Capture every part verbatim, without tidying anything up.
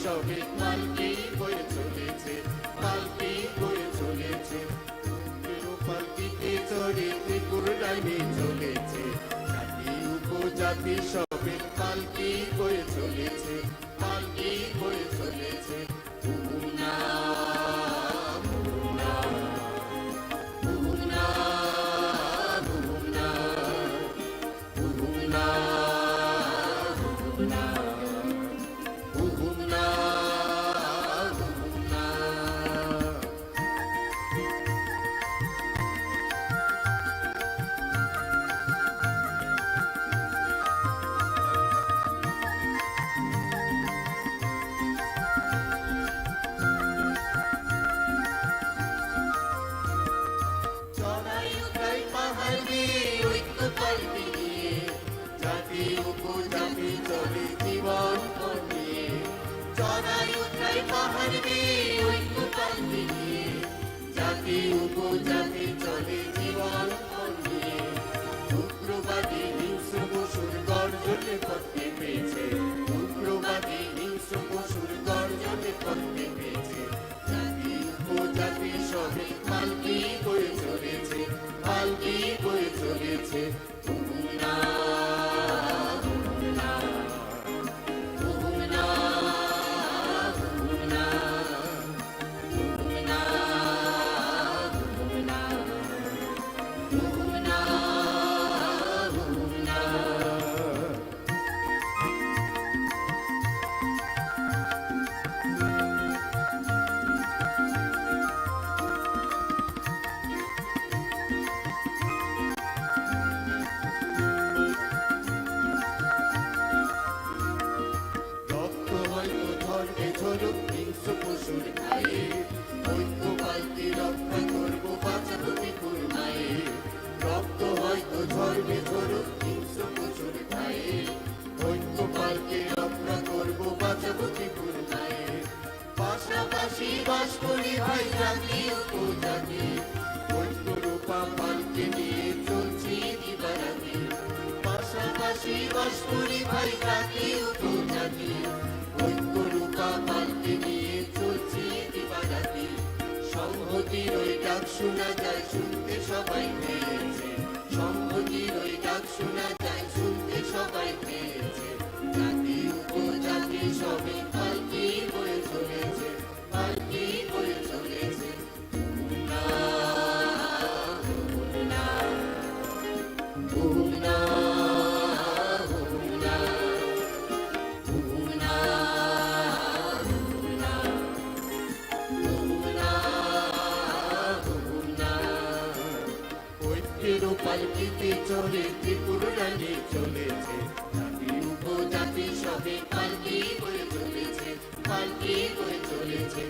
সবে পালকি বয়ে চলেছে, পালকি বয়ে চলেছে। উগ্র পালকিতে চড়ে ত্রিপুর রানী চলেছে, জাতি উপজাতি সবে পালকি বয়ে চলেছে, পালকি বয়ে চলেছে। চড়াই উতরাই পাহাড় বেয়ে ঐক্য পালকি নিয়ে, জাতি উপজাতি চলে জীবন পণ নিয়ে। চড়াই উতরাই পাহাড় বেয়ে ঐক্য পালকি নিয়ে, জাতি উপজাতি চলে জীবন পণ নিয়ে। উগ্রবাদী হিংস্র পশুর গর্জনে পথ পেয়েছে, উগ্রবাদী হিংস্র পশুর গর্জনে পথ পেয়েছে। জাতি উপজাতি সবে পালকি বয়ে চলেছে, পালকি বয়ে চলেছে। রক্ত হয়তো ঝরবে ঝরুক হিংস্র পশুর গায়ে, ঐক্য পালকি রক্ষা করব বাঁচাবো ত্রিপুর মায়ে। রক্ত হয়তো ঝরবে ঝরুক হিংস্র পশুর গায়ে, ঐক্য পালকি রক্ষা করব বাঁচাবো ত্রিপুর মায়ে। পাশাপাশি বাস করি ভাই জাতি উপজাতি, ঐক্য রূপা পালকি নিয়ে চলছি দিবারাতি। পাশাপাশি বাস করি ভাই জাতি উপজাতি, ঐক্য রূপা পালকি নিয়ে চলছি দিবারাতি। সংহতির ওই ডাক শোনা যায়, শুনতে সবাই পেয়েছে। সংহতির ওই ডাক শোনা যায়, শুনতে সবাই পেয়েছে। জাতি উপজাতি সবে পালকি বয়ে চলেছে, পালকি বয়ে চলেছে। ঐক্যের পালকিতে চড়ে ত্রিপুর রানী চলেছে, জাতি উপজাতি সবে পালকি বয়ে চলেছে, পালকি বয়ে চলেছে।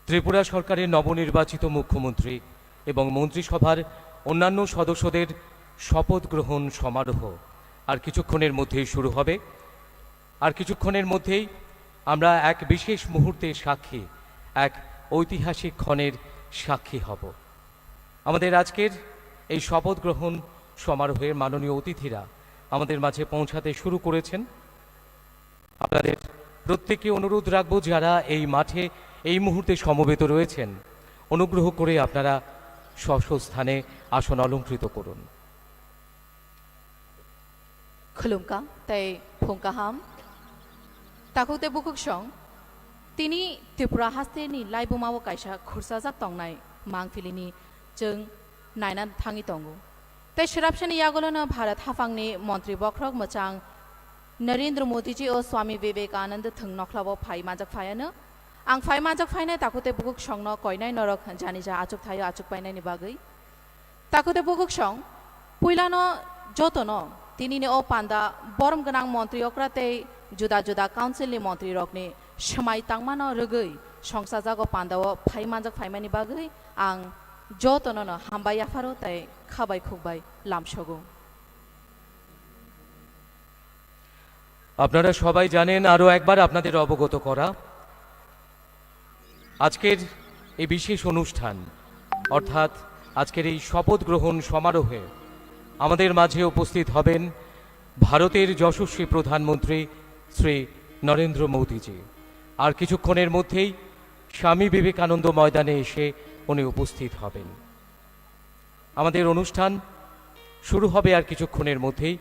ত্রিপুরা সরকারের নবনির্বাচিত মুখ্যমন্ত্রী এবং মন্ত্রিসভার অন্যান্য সদস্যদের শপথ গ্রহণ সমারোহ আর কিছুক্ষণের মধ্যেই শুরু হবে। আর কিছুক্ষণের মধ্যেই আমরা এক বিশেষ মুহূর্তের সাক্ষী, এক ঐতিহাসিক ক্ষণের সাক্ষী হব। আমাদের আজকের এই শপথ গ্রহণ সমারোহের মাননীয় অতিথিরা আমাদের মাঝে পৌঁছাতে শুরু করেছেন। আপনাদের প্রত্যেককে অনুরোধ রাখবো, যারা এই মাঠে এই মুহূর্তে সমবেত রয়েছেন, অনুগ্রহ করে আপনারা স্ব স্ব স্থানে আসন অলংকৃত করুন। Khulumkha tei phung kaham. Takhuk tei bukhuk song, tini Tripura hasteni laibumao kaisa khursajak tongnai mangpilini chwng naina thangwi tongo. Tei swrapsani yagulono Bharat haphangni montri bokhorok mwchang Narendra Modi ji o Swami Vivekananda thwng nokhlao phai manjak phaiano. Ang phai manjak phainai takhuk tei bukhuk songno koinai norok janija achuk thaio achuk painaini bagwi. Takhuk tei bukhuk song, puilano jotono tinini o panda borom gwnang montri okra tei juda juda council ni montri rokni swmai tangmano rwgwi songchajago pandao phai manjak phaimani bagwi ang jotono no hambai yapharo tei khabai khukbai lamsogo. আপনারা সবাই জানেন, আরও একবার আপনাদের অবগত করা, আজকের এই বিশেষ অনুষ্ঠান, অর্থাৎ আজকের এই শপথ গ্রহণ সমারোহে আমাদের মাঝে উপস্থিত হবেন ভারতের যশস্বী প্রধানমন্ত্রী শ্রী নরেন্দ্র মোদীজি। আর কিছুক্ষণের মধ্যেই স্বামী বিবেকানন্দ ময়দানে এসে উনি উপস্থিত হবেন। আমাদের অনুষ্ঠান শুরু হবে আর কিছুক্ষণের মধ্যেই।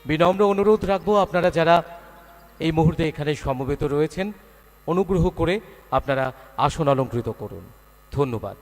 বিনম্র অনুরোধ রাখবো, আপনারা যারা এই মুহূর্তে এখানে সমবেত রয়েছেন, অনুগ্রহ করে আপনারা আসন অলংকৃত করুন। ধন্যবাদ।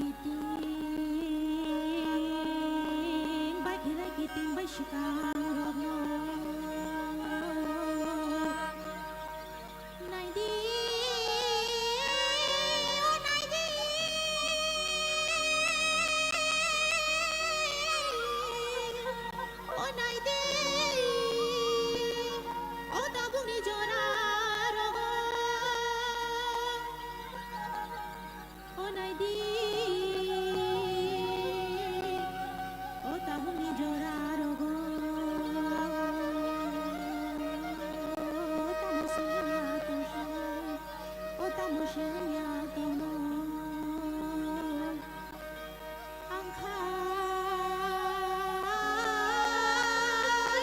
Kiting bai khilai kiting bai swkang rokno. Naidi, o naidi, o naidi, o tabukni jora rogo. O naidi, o tabukni jora rogo, o tamo sengya tongsa, o tamo sengya tongmo. Ang khai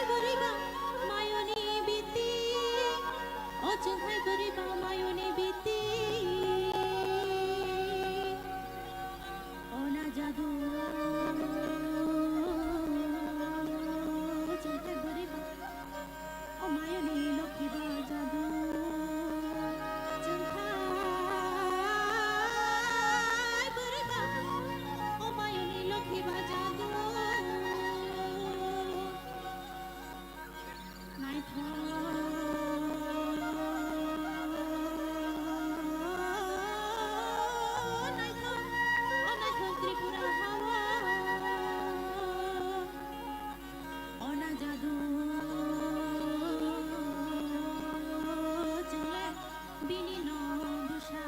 bwrwi ba mayoni biti, o chwng khai bwrwi ba mayoni biti. Ona jadu, chwngkhai bwrwi ba, o mayoni lokhi ba jadu. Chwngkhai bwrwi ba, o mayoni lokhi ba jadu. Naithok, naithok, o naithok Tripura hao. Ona jadu chwngle bini no bwsa.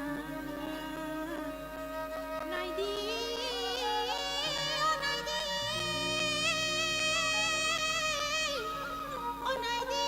Naidi, o naidi, o naidi,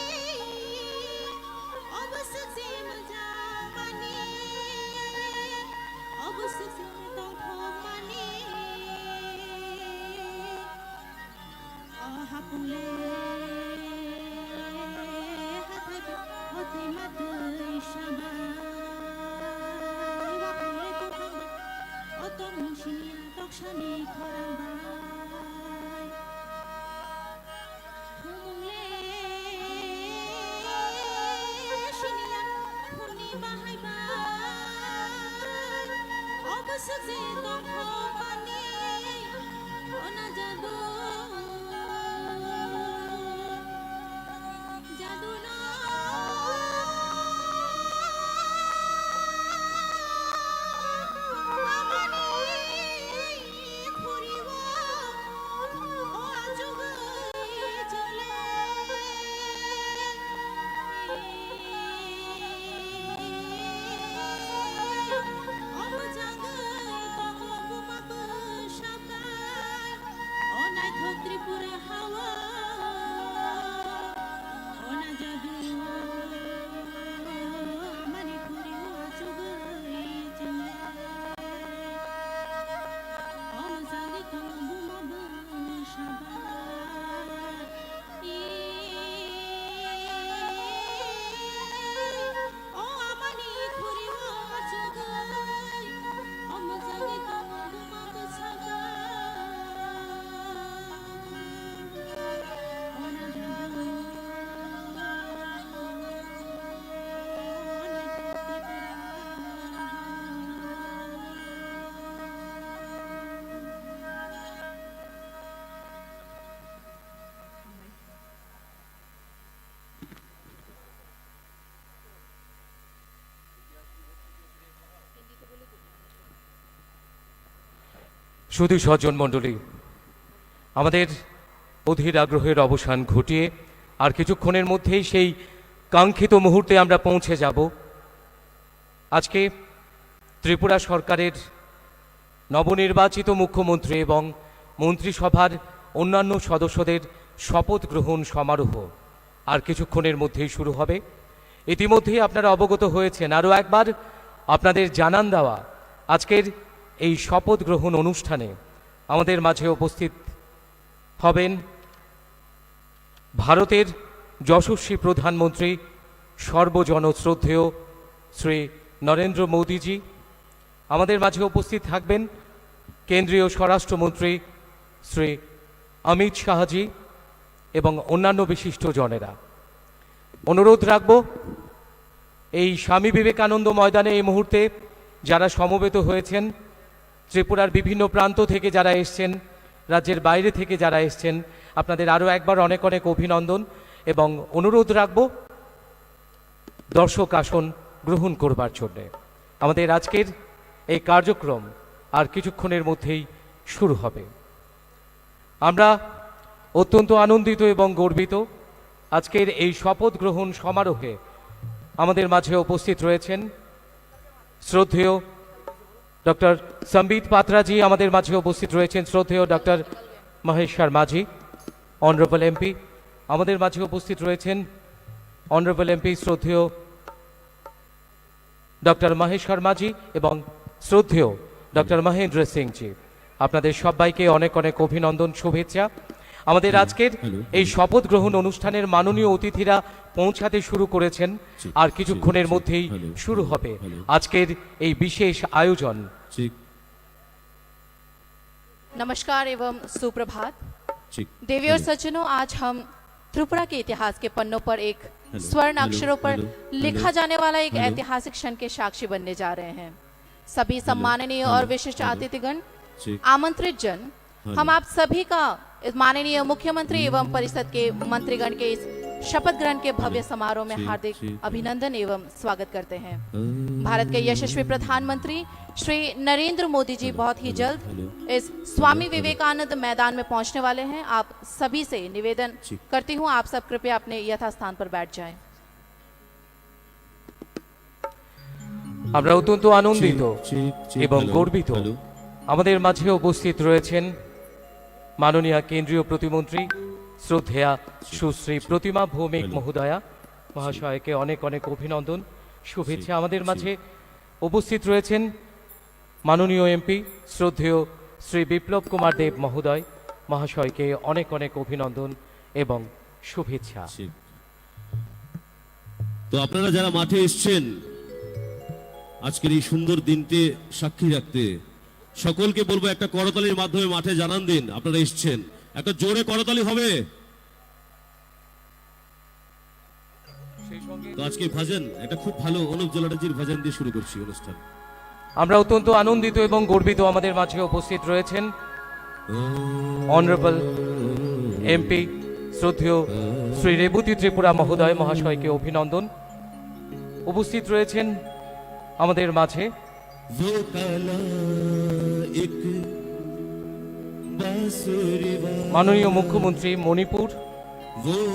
সুধী স্বজন মণ্ডলী, আমাদের অধীর আগ্রহের অবসান ঘটিয়ে আর কিছুক্ষণের মধ্যেই সেই কাঙ্ক্ষিত মুহূর্তে আমরা পৌঁছে যাব। আজকে ত্রিপুরা সরকারের নবনির্বাচিত মুখ্যমন্ত্রী এবং মন্ত্রিসভার অন্যান্য সদস্যদের শপথ গ্রহণ সমারোহ আর কিছুক্ষণের মধ্যেই শুরু হবে। ইতিমধ্যেই আপনারা অবগত হয়েছেন, আরও একবার আপনাদের জানান দেওয়া, আজকের এই শপথ গ্রহণ অনুষ্ঠানে আমাদের মাঝে উপস্থিত হবেন ভারতের যশস্বী প্রধানমন্ত্রী, সর্বজন শ্রদ্ধেয় শ্রী নরেন্দ্র মোদীজি। আমাদের মাঝে উপস্থিত থাকবেন কেন্দ্রীয় স্বরাষ্ট্রমন্ত্রী শ্রী অমিত শাহজি এবং অন্যান্য বিশিষ্ট জনেরা। অনুরোধ রাখব, এই স্বামী বিবেকানন্দ ময়দানে এই মুহূর্তে যারা সমবেত হয়েছেন, ত্রিপুরার বিভিন্ন প্রান্ত থেকে যারা এসছেন, রাজ্যের বাইরে থেকে যারা এসছেন, আপনাদের আরও একবার অনেক অনেক অভিনন্দন এবং অনুরোধ রাখব দর্শক আসন গ্রহণ করবার জন্যে। আমাদের আজকের এই কার্যক্রম আর কিছুক্ষণের মধ্যেই শুরু হবে। আমরা অত্যন্ত আনন্দিত এবং গর্বিত। আজকের এই শপথ গ্রহণ সমারোহে আমাদের মাঝে উপস্থিত রয়েছেন শ্রদ্ধেয় ডক্টর সম্বিত পাত্রাজি, আমাদের মাঝে উপস্থিত রয়েছেন শ্রদ্ধেয় ডক্টর মহেশ শর্মাজি, অনারেবল এমপি, আমাদের মাঝে উপস্থিত রয়েছেন অনারেবল এমপি শ্রদ্ধেয় ডক্টর মহেশ শর্মাজি এবং শ্রদ্ধেয় ডক্টর মহেন্দ্র সিংজি। আপনাদের সবাইকে অনেক অনেক অভিনন্দন, শুভেচ্ছা। আমাদের হ্যালো, আজকের হ্যালো, এই হ্যালো। শপথ গ্রহণ অনুষ্ঠানের মাননীয় অতিথিরা পৌঁছাতে শুরু করেছেন। জি, আর জি, কিছুক্ষণের জি, মধ্যেই হ্যালো, শুরু হ্যালো, হবে হ্যালো। আজকের এই বিশেষ আয়োজন। জি। नमस्कार एवं सुप्रभात। जी। देवी और हेलो। सज्जनों, आज हम त्रिपुरा के इतिहास के पन्नों पर एक हेलो, स्वर्ण हेलो, अक्षरों पर हेलो, लिखा हेलो, जाने वाला एक हेलो। ऐतिहासिक क्षण के साक्षी बनने जा रहे हैं। सभी हेलो, सम्माननीय हेलो, और विशिष्ट हेलो। अतिथिगण, जी। आमंत्रित जन, हेलो। हम आप सभी का इस माननीय मुख्यमंत्री एवं परिषद के मंत्रीगण के इस शपथ ग्रहण के भव्य हेलो। समारोह में जी, हार्दिक जी। अभिनंदन एवं स्वागत करते हैं। अ, भारत के यशस्वी प्रधानमंत्री श्री नरेंद्र मोदी जी हेलो, बहुत ही हेलो, जल्द हेलो, इस स्वामी हेलो, हेलो। विवेकानंद मैदान में पहुंचने वाले हैं। आप सभी से निवेदन जी। करती हूं, आप सब कृपया अपने यथास्थान पर बैठ जाएं। আমরা অত্যন্ত আনন্দিত চেক, চেক, চেক, এবং হ্যালো, গর্বিত। হ্যালো। আমাদের মাঝে উপস্থিত রয়েছেন মাননীয়া কেন্দ্রীয় প্রতিমন্ত্রী শ্রদ্ধেয়া সুশ্রী প্রতিমা ভৌমিক হ্যালো। মহোদয়া। মহাশয়কে অনেক অনেক অভিনন্দন, শুভেচ্ছা। চেক, আমাদের চেক। মাঝে উপস্থিত রয়েছেন মাননীয় এমপি শ্রদ্ধেয় শ্রী বিপ্লব কুমার দেব মহোদয়। মহাশয়কে অনেক অনেক অভিনন্দন এবং শুভেচ্ছা। চেক। তো আপনারা যারা মাঠে এসছেন আজকের এই সুন্দর দিনকে সাক্ষী রাখতে, সকলকে বলবো একটা করতালির মাধ্যমে মাঠে জানান দিন আপনারা এসছেন। একটা জোরে করতালি হবে। সেই সঙ্গে তো আজকে ভজন একটা খুব ভালো অনুপ জলাটাজির ভজন দিয়ে শুরু করছি অনুষ্ঠান। আমরা অত্যন্ত আনন্দিত এবং গর্বিত, আমাদের মাঝে উপস্থিত রয়েছেন অনারেবল এমপি শ্রদ্ধেয় শ্রী রেবতী ত্রিপুরা মহোদয় মহাশয়কে অভিনন্দন। উপস্থিত রয়েছেন আমাদের মাঝে মাননীয় মুখ্যমন্ত্রী মণিপুর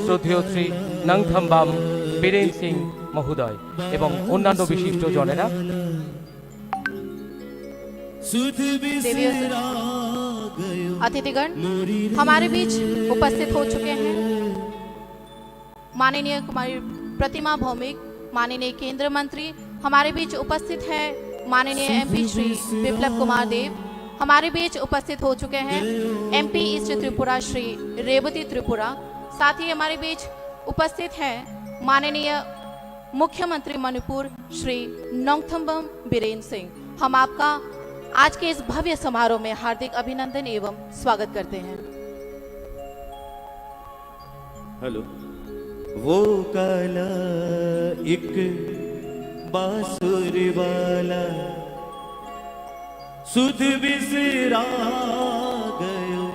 শ্রদ্ধেয় শ্রী নংথাম্বাম বীরেন সিং মহোদয় এবং অন্যান্য বিশিষ্ট জনেরা। देवियों से अतिथिगण हमारे बीच उपस्थित हो चुके हैं। माननीय कुमारी प्रतिमा भौमिक, माननीय केंद्रीय मंत्री, हमारे बीच उपस्थित है माननीय एमपी श्री विप्लव कुमार देव, हमारे बीच उपस्थित हो चुके हैं एमपी ईस्ट त्रिपुरा श्री रेवती त्रिपुरा, साथ ही हमारे बीच उपस्थित हैं माननीय मुख्यमंत्री मणिपुर श्री नोंगथम्बम बीरेन सिंह। हम आपका आज के इस भव्य समारोह में हार्दिक अभिनंदन एवं स्वागत करते हैं। हेलो। वो काला एक बांसुरी वाला सुध बिसरा गयो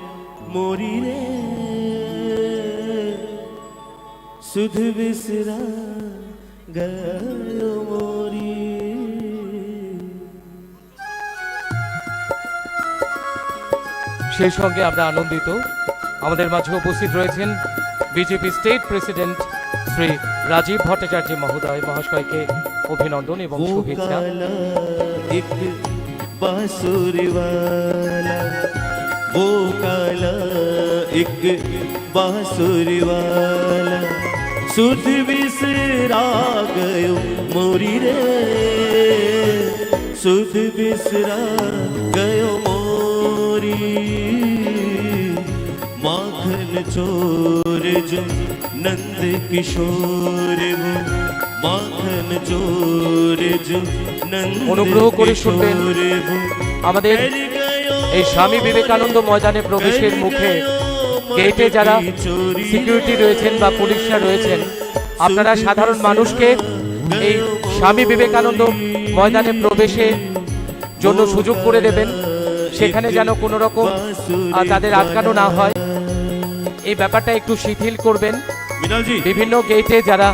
मोरी रे, सुध बिसरा गयो मोरी। সেই সঙ্গে আমরা আনন্দিত, আমাদের মাঝে উপস্থিত রয়েছেন বিজেপি স্টেট প্রেসিডেন্ট শ্রী রাজীব ভট্টাচার্য মহোদয় মহাশয়কে অভিনন্দন এবং वो শুভেচ্ছা। काला एक बांसुरी वाला, वो काला एक बांसुरी वाला, सुध बिसरा गयो मोरी रे, सुध बिसरा गयो मोरी। माखन चोर जो नंद किशोर वो, माखन चोर जो नंद অনুগ্রহ করে শুনবেন। किशोर वो। আমাদের এই স্বামী বিবেকানন্দ ময়দানে প্রবেশের মুখে গেটে যারা সিকিউরিটি রয়েছেন বা পুলিশরা রয়েছেন, আপনারা সাধারণ মানুষকে এই স্বামী বিবেকানন্দ ময়দানে প্রবেশে জন্য সুযোগ করে দেবেন, সেখানে যেন কোনো রকম, আহ, তাদের আটকানো না হয়। এই ব্যাপারটা একটু শিথিল করবেন। মৃণালজি। বিভিন্ন গেটে যারা,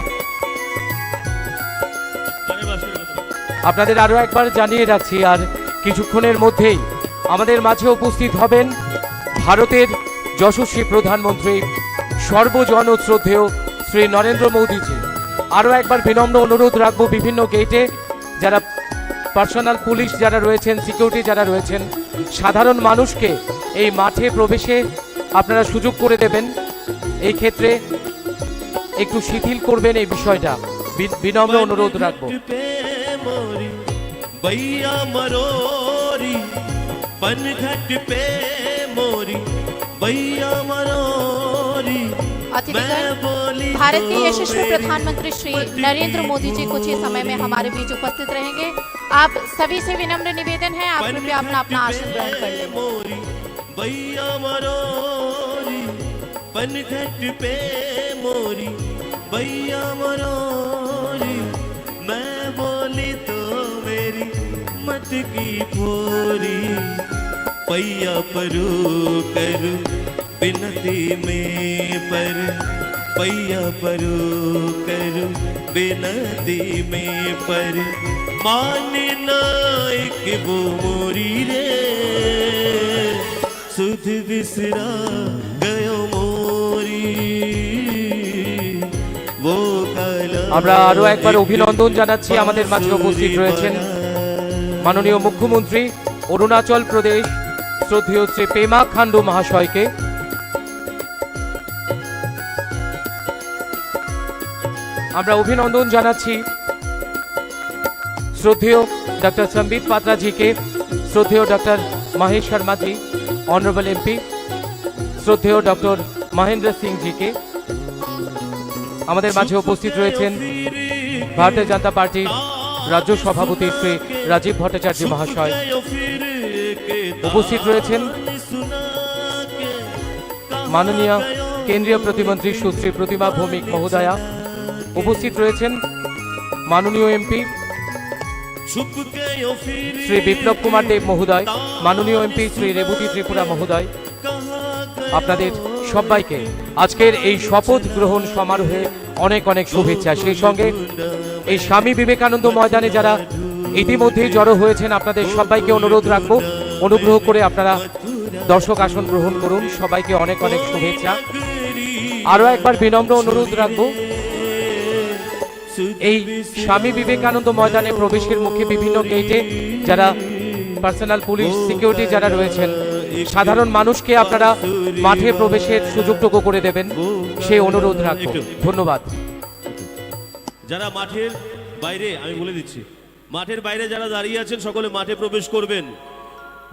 আপনাদের আরও একবার জানিয়ে রাখছি, আর কিছুক্ষণের মধ্যেই আমাদের মাঝে উপস্থিত হবেন ভারতের যশস্বী প্রধানমন্ত্রী সর্বজন শ্রদ্ধেয় শ্রী নরেন্দ্র মোদীজি। আরও একবার বিনম্র অনুরোধ রাখবো, বিভিন্ন গেটে যারা পার্সোনাল পুলিশ যারা রয়েছেন, সিকিউরিটি যারা রয়েছেন, সাধারণ মানুষকে এই মাঠে প্রবেশে আপনারা সুযোগ করে দেবেন। এই ক্ষেত্রে একটু শিথিল করবেন এই বিষয়টা, বি-, বিনম্র অনুরোধ রাখবো। भैया मरोरी पनघट पे मोरी, भैया मरोरी। अतिथिगण, भारत के यशस्वी प्रधानमंत्री श्री नरेंद्र मोदी जी कुछ ही समय में हमारे बीच उपस्थित रहेंगे। आप सभी से विनम्र निवेदन है, आप कृपया अपना, अपना आसन ग्रहण कर लें। मोरी भैया मरोरी पनघट पे मोरी, भैया मरोरी। मैं बोली तो मेरी मत की फोरी। पैया परू करू बिनती में पर, पैया परू करू बिनती में पर, मानना एक वो मोरी रे। सुध बिसरा गयो मोरी। वो काला আমরা আরো একবার অভিনন্দন জানাচ্ছি আমাদের মাঝে উপস্থিত রয়েছেন মাননীয় মুখ্যমন্ত্রী অরুণাচল প্রদেশ শ্রদ্ধেয় শ্রী পেমা খান্ডু মহাশয়কে। আমরা অভিনন্দন জানাচ্ছি শ্রদ্ধেয় ডক্টর সম্বিত পাত্রা জি কে, শ্রদ্ধেয় ডক্টর মহেশ শর্মা জি, অনারেবল এমপি, শ্রদ্ধেয় ডক্টর মহেন্দ্র সিং জি কে। আমাদের মাঝে উপস্থিত রয়েছেন ভারতীয় জনতা পার্টির রাজ্য সভাপতি শ্রী রাজীব ভট্টাচার্য মহাশয়। উপস্থিত রয়েছেন মাননীয় কেন্দ্রীয় প্রতিমন্ত্রী সুশ্রী প্রতিমা ভৌমিক মহোদয়া। উপস্থিত রয়েছেন মাননীয় এমপি শ্রী বিপ্লব কুমার দেব মহোদয়, মাননীয় এমপি শ্রী রেবতী ত্রিপুরা মহোদয়, আপনাদের সবাইকে আজকের এই শপথ গ্রহণ সমারোহে অনেক অনেক শুভেচ্ছা। সেই সঙ্গে এই স্বামী বিবেকানন্দ ময়দানে যারা ইতিমধ্যেই জড়ো হয়েছেন, আপনাদের সবাইকে অনুরোধ রাখবো, অনুগ্রহ করে আপনারা দর্শক আসন গ্রহণ করুন। সবাইকে অনেক অনেক শুভেচ্ছা। আরও একবার বিনম্র অনুরোধ রাখবো, এই স্বামী বিবেকানন্দ ময়দানে প্রবেশের মুখে বিভিন্ন গেটে যারা পার্সোনাল পুলিশ সিকিউরিটি যারা রয়েছেন, সাধারণ মানুষকে আপনারা মাঠে প্রবেশের সুযোগটুকু করে দেবেন, সেই অনুরোধ রাখবো। ধন্যবাদ। যারা মাঠের বাইরে, আমি বলে দিচ্ছি, মাঠের বাইরে যারা দাঁড়িয়ে আছেন, সকলে মাঠে প্রবেশ করবেন।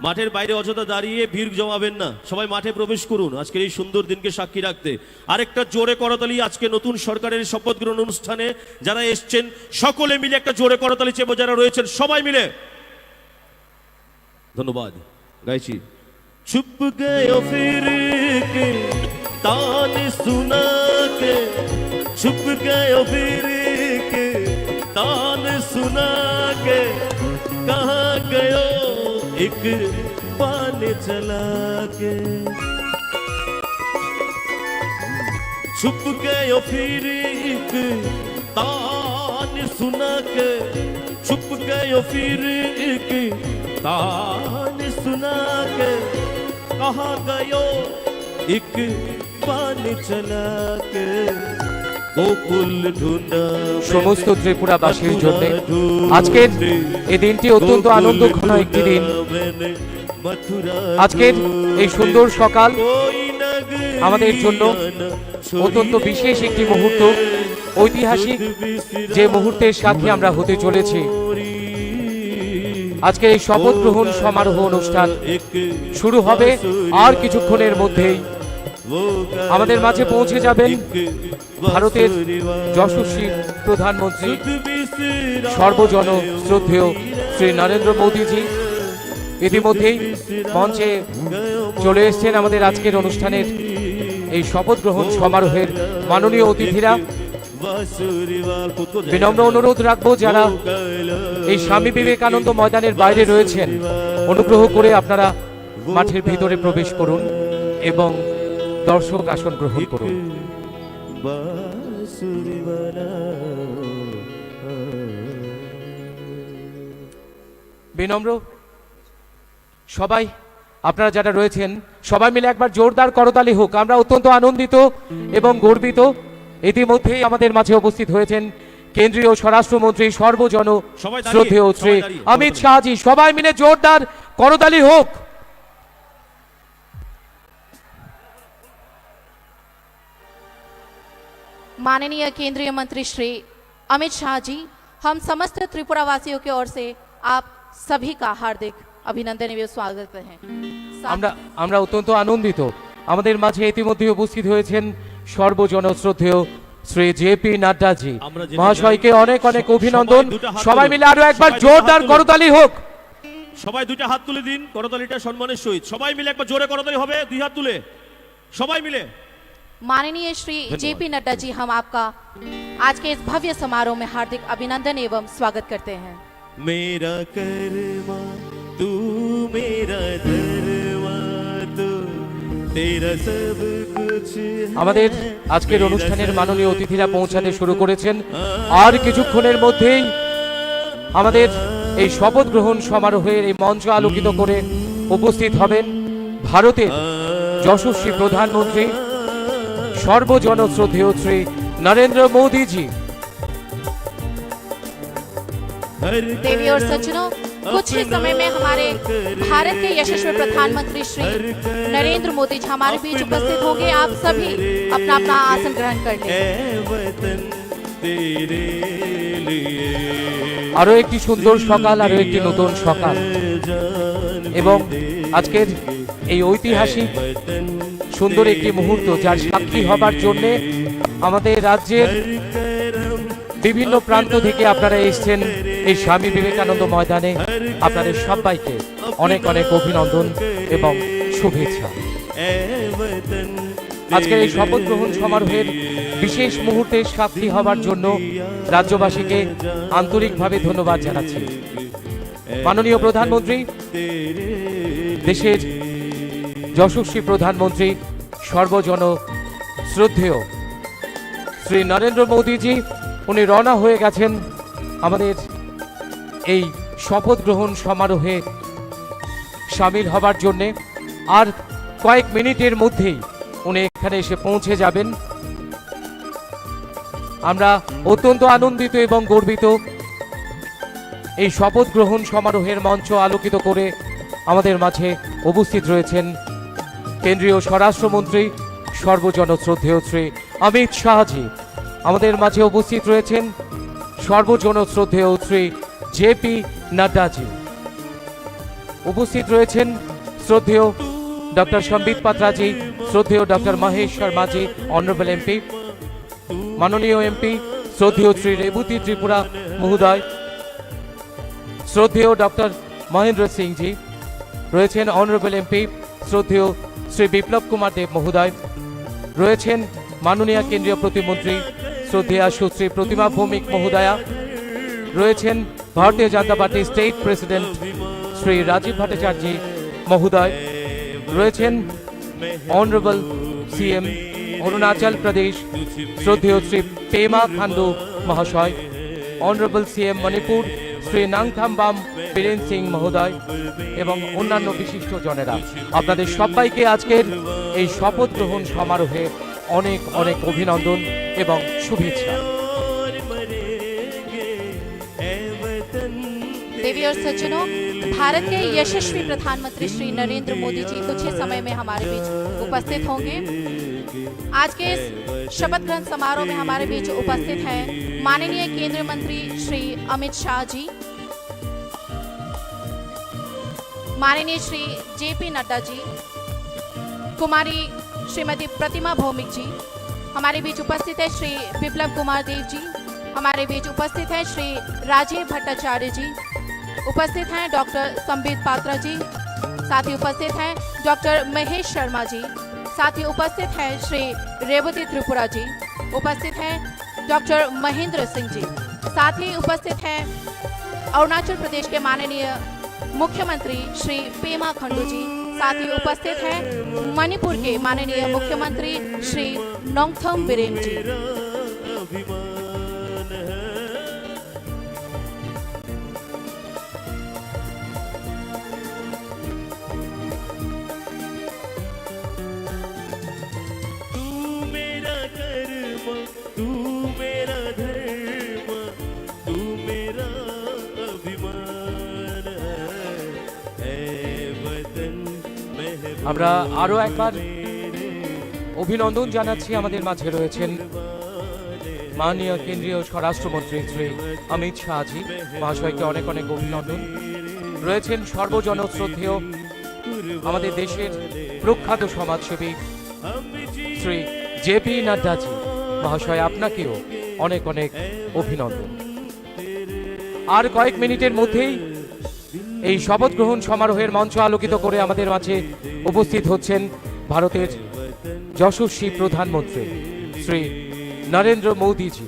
মাঠের বাইরে অযথা দাঁড়িয়ে ভিড় জমাবেন না, সবাই মাঠে প্রবেশ করুন আজকের এই সুন্দর দিনকে সাক্ষী রাখতে। আরেকটা জোরে করতালি আজকে নতুন সরকারের শপথ গ্রহণ অনুষ্ঠানে যারা এসছেন, সকলে মিলে একটা জোরে করতালি চেপে যারা রয়েছেন, সবাই মিলে। ধন্যবাদ। গাইছি। छुप गयो फिर एक तान सुना के, छुप गयो फिर एक तान सुना के, कहाँ गयो एक बान चला के। छुप गयो फिर एक तान सुना के, छुप गयो फिर एक तान सुना के, कहाँ गयो एक बान चला के, गोकुल ढूंढा मैंने, সমস্ত ত্রিপুরাবাসীর মথুরা জন্য ढूंढा আজকের मैंने, এই দিনটি অত্যন্ত গোকুল আনন্দঘন একটি দিন। ढूंढा मैंने, মথুরা আজকের এই সুন্দর সকাল আমাদের জন্য অত্যন্ত বিশেষ একটি মুহূর্ত, ঐতিহাসিক যে মুহূর্তের সাক্ষী আমরা হতে চলেছি। আজকের এই শপথ গ্রহণ সমারোহ অনুষ্ঠান শুরু হবে আর কিছুক্ষণের মধ্যেই। আমাদের মাঝে পৌঁছে যাবেন ভারতের যশস্বী প্রধানমন্ত্রী, সর্বজন শ্রদ্ধেয় শ্রী নরেন্দ্র মোদীজি। ইতিমধ্যেই মঞ্চে চলে এসেছেন আমাদের আজকের অনুষ্ঠানের এই শপথ গ্রহণ সমারোহের মাননীয় অতিথিরা। বিনম্র অনুরোধ রাখবো, যারা এই স্বামী বিবেকানন্দ ময়দানের বাইরে রয়েছেন, অনুগ্রহ করে আপনারা মাঠের ভিতরে প্রবেশ করুন এবং দর্শক আসন গ্রহণ করুন। বিনম্র সবাই, আপনারা যারা রয়েছেন, সবাই মিলে একবার জোরদার করতালি হোক। আমরা অত্যন্ত আনন্দিত এবং গর্বিত। ইতিমধ্যেই আমাদের মাঝে উপস্থিত হয়েছেন কেন্দ্রীয় স্বরাষ্ট্রমন্ত্রী সর্বজন সবাই দাঁড়িয়ে, শ্রদ্ধেয় শ্রী সবাই দাঁড়িয়ে, অমিত সবাই দাঁড়িয়ে। শাহজি। সবাই মিলে জোরদার করতালি হোক। माननीय केंद्रीय मंत्री श्री अमित शाह जी, हम समस्त त्रिपुरा वासियों की ओर से आप सभी का हार्दिक अभिनंदन एवं स्वागत है। साथ আমরা আমরা অত্যন্ত আনন্দিত। আমাদের মাঝে ইতিমধ্যে উপস্থিত হয়েছেন সর্বজন শ্রদ্ধেয় শ্রী জে পি নাড্ডাজি। আমরা জেনে যাই, মহাশয়কে অনেক অনেক স-, অভিনন্দন। সবাই দুটো হাত সবাই তুলুন। মিলে আরো একবার সবাই দুটো জোরদার হাত তুলুন। করতালি হোক। সবাই দুইটা হাত তুলে দিন, করতালিটা সম্মানের সহিত। সবাই মিলে একবার জোরে করতালি হবে, দুই হাত তুলে। সবাই মিলে। माननीय श्री धन्यवाद। जेपी नड्डा जी, हम आपका आज के इस भव्य समारोह में हार्दिक अभिनंदन एवं स्वागत करते हैं। मेरा कर्मा तू, मेरा धर्मा तू, तेरा सब कुछ है। আমাদের আজকের অনুষ্ঠানের মাননীয় অতিথিরা পৌঁছাতে শুরু করেছেন। আর কিছুক্ষণের মধ্যেই আমাদের এই শপথ গ্রহণ সমারোহের এই মঞ্চ আলোকিত করে উপস্থিত হবেন ভারতের যশস্বী প্রধানমন্ত্রী সর্বজন শ্রদ্ধেয় শ্রী নরেন্দ্র মোদীজি। देवी और सज्जनों, कुछ ही समय में हमारे भारत के यशस्वी प्रधानमंत्री श्री नरेंद्र मोदी जी हमारे बीच उपस्थित होंगे। आप सभी अपना अपना आसन ग्रहण कर लें। আরো একটি সুন্দর সকাল, আরো একটি নতুন সকাল, এবং আজকের এই ঐতিহাসিক সুন্দর একটি মুহূর্ত, যার সাক্ষী হবার জন্যে আমাদের রাজ্যের বিভিন্ন প্রান্ত থেকে আপনারা এসছেন এই স্বামী বিবেকানন্দ ময়দানে। আপনাদের সবাইকে অনেক অনেক অভিনন্দন এবং শুভেচ্ছা। আজকের এই শপথ গ্রহণ সমারোহের বিশেষ মুহূর্তে সাক্ষী হবার জন্য রাজ্যবাসীকে আন্তরিকভাবে ধন্যবাদ জানাচ্ছি। মাননীয় প্রধানমন্ত্রী, দেশের যশস্বী প্রধানমন্ত্রী, সর্বজন শ্রদ্ধেয় শ্রী নরেন্দ্র মোদীজি, উনি রওনা হয়ে গেছেন আমাদের এই শপথ গ্রহণ সমারোহে সামিল হবার জন্যে। আর কয়েক মিনিটের মধ্যেই উনি এখানে এসে পৌঁছে যাবেন। আমরা অত্যন্ত আনন্দিত এবং গর্বিত। এই শপথ গ্রহণ সমারোহের মঞ্চ আলোকিত করে আমাদের মাঝে উপস্থিত রয়েছেন কেন্দ্রীয় স্বরাষ্ট্রমন্ত্রী, সর্বজন শ্রদ্ধেয় শ্রী অমিত শাহজি। আমাদের মাঝে উপস্থিত রয়েছেন সর্বজন শ্রদ্ধেয় শ্রী জে পি নাড্ডাজি। উপস্থিত রয়েছেন শ্রদ্ধেয় ডক্টর সম্বিত পাত্রাজি, শ্রদ্ধেয় ডক্টর মহেশ শর্মাজি, অনারেবল এমপি, মাননীয় এমপি শ্রদ্ধেয় শ্রী রেবতী ত্রিপুরা মহোদয়, শ্রদ্ধেয় ডক্টর মহেন্দ্র সিংজি, রয়েছেন অনারেবল এমপি শ্রদ্ধেয় শ্রী বিপ্লব কুমার দেব মহোদয়, রয়েছেন মাননীয় কেন্দ্রীয় প্রতিমন্ত্রী শ্রদ্ধেয়া সুশ্রী প্রতিমা ভৌমিক মহোদয়া, রয়েছেন ভারতীয় জনতা পার্টি স্টেট প্রেসিডেন্ট শ্রী রাজীব ভট্টাচার্য মহোদয়, রয়েছেন অনারেবল সিএম অরুণাচল প্রদেশ শ্রদ্ধেয় শ্রী পেমা খান্ডু মহাশয়, অনারেবল সিএম মণিপুর শ্রী নাংথামবাম বীরেন সিং মহোদয় এবং অন্যান্য বিশিষ্ট জনেরা। আপনাদের সবাইকে আজকের এই শপথ গ্রহণ সমারোহে অনেক অনেক অভিনন্দন এবং শুভেচ্ছা। देवी और सज्जनों, भारत के यशस्वी प्रधानमंत्री श्री नरेंद्र मोदी जी कुछ ही समय में हमारे बीच उपस्थित होंगे। आज के इस शपथ ग्रहण समारोह में हमारे बीच उपस्थित हैं माननीय केंद्रीय मंत्री श्री अमित शाह जी, माननीय श्री जे पी नड्डा जी, कुमारी श्रीमती प्रतिमा भौमिक जी, हमारे बीच उपस्थित है श्री बिप्लब कुमार देव जी, हमारे बीच उपस्थित हैं श्री राजीव भट्टाचार्य जी, उपस्थित हैं डॉक्टर संबित पात्रा जी, साथ ही उपस्थित हैं डॉक्टर महेश शर्मा जी, साथ ही उपस्थित हैं श्री रेवती त्रिपुरा जी, उपस्थित हैं डॉक्टर महेंद्र सिंह जी, साथ ही उपस्थित हैं अरुणाचल प्रदेश के माननीय मुख्यमंत्री श्री पेमा खंडू जी, साथ ही उपस्थित हैं मणिपुर के माननीय मुख्यमंत्री श्री नोंगथोम बिरेन जी। আমরা আরো একবার অভিনন্দন জানাচ্ছি। আমাদের মাঝে রয়েছেন মাননীয় কেন্দ্রীয় স্বরাষ্ট্রমন্ত্রী শ্রী অমিত শাহজি মহাশয়কে অনেক অনেক অভিনন্দন। রয়েছেন সর্বজন শ্রদ্ধেয় আমাদের দেশের প্রখ্যাত সমাজসেবী শ্রী জে পি নাড্ডাজি মহাশয়, আপনাকেও অনেক অনেক অভিনন্দন। আর কয়েক মিনিটের মধ্যেই এই শপথ গ্রহণ সমারোহের মঞ্চ আলোকিত করে আমাদের মাঝে উপস্থিত হচ্ছেন ভারতের যশস্বী প্রধানমন্ত্রী শ্রী নরেন্দ্র মোদীজি।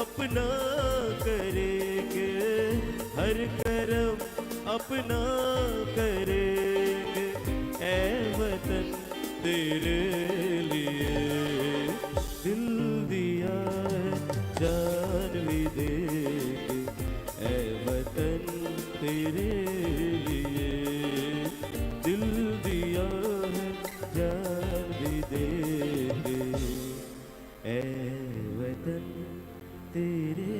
अपना करेंगे, हर करम अपना करेंगे। ए वतन तेरे लिए दिल दिया है, जान भी देंगे। ए वतन तेरे लिए दिल दिया है, जान भी देंगे। ए वतन तेरे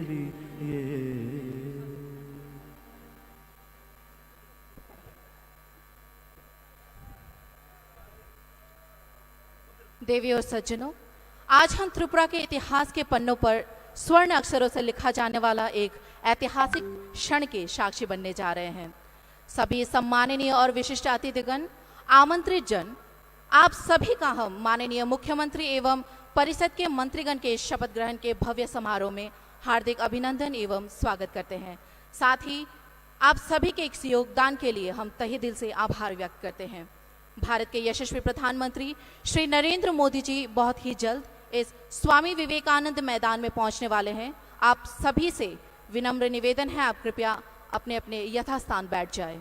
लिए। देवी और सज्जनों, आज हम त्रिपुरा के इतिहास के पन्नों पर स्वर्ण अक्षरों से लिखा जाने वाला एक ऐतिहासिक क्षण के साक्षी बनने जा रहे हैं। सभी सम्माननीय और विशिष्ट अतिथिगण, आमंत्रित जन, आप सभी का हम माननीय मुख्यमंत्री एवं परिषद के मंत्रीगण के शपथ ग्रहण के भव्य समारोह में हार्दिक अभिनंदन एवं स्वागत करते हैं। साथ ही आप सभी के इस योगदान के लिए हम तहे दिल से आभार व्यक्त करते हैं। भारत के यशस्वी प्रधानमंत्री श्री नरेंद्र मोदी जी बहुत ही जल्द इस स्वामी विवेकानंद मैदान में पहुंचने वाले हैं। आप सभी से विनम्र निवेदन है, आप कृपया अपने अपने यथास्थान बैठ जाएं।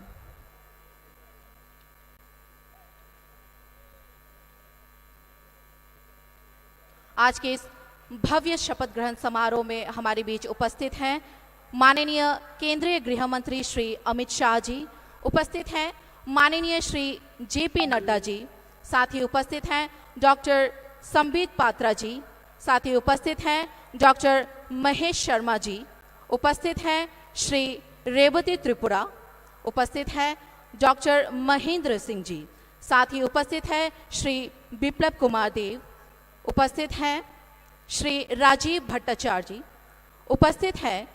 आज के इस भव्य शपथ ग्रहण समारोह में हमारे बीच उपस्थित हैं माननीय केंद्रीय गृह मंत्री श्री अमित शाह जी, उपस्थित हैं माननीय श्री जे पी नड्डा जी, साथ ही उपस्थित हैं डॉक्टर संबित पात्रा जी, साथ ही उपस्थित हैं डॉक्टर महेश शर्मा जी, उपस्थित हैं श्री रेवती त्रिपुरा, उपस्थित हैं डॉक्टर महेंद्र सिंह जी, साथ ही उपस्थित हैं श्री विप्लव कुमार देव, उपस्थित हैं श्री राजीव भट्टाचार्य जी, उपस्थित हैं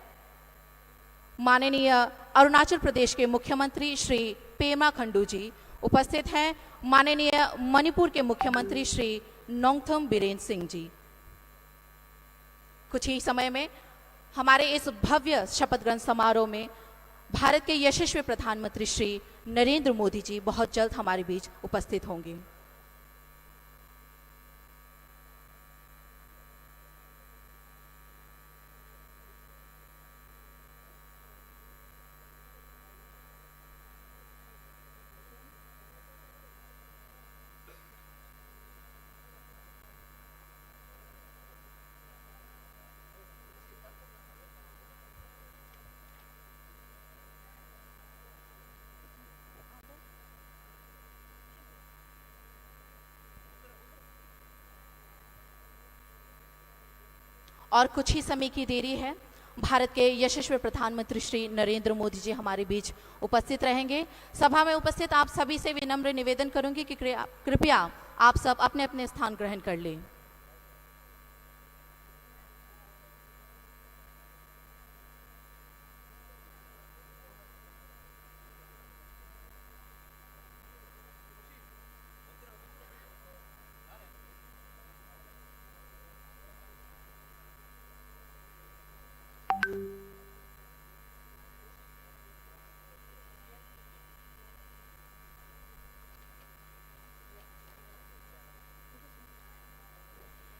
माननीय अरुणाचल प्रदेश के मुख्यमंत्री श्री पेमा खंडू जी, उपस्थित हैं माननीय मणिपुर के मुख्यमंत्री श्री नोंगथम बीरेन सिंह जी। कुछ ही समय में हमारे इस भव्य शपथ ग्रहण समारोह में भारत के यशस्वी प्रधानमंत्री श्री नरेंद्र मोदी जी बहुत जल्द हमारे बीच उपस्थित होंगे। और कुछ ही समय की देरी है, भारत के यशस्वी प्रधानमंत्री श्री नरेंद्र मोदी जी हमारे बीच उपस्थित रहेंगे। सभा में उपस्थित आप सभी से विनम्र निवेदन करूंगी कि कृ-, कृपया आप सब अपने अपने स्थान ग्रहण कर लें।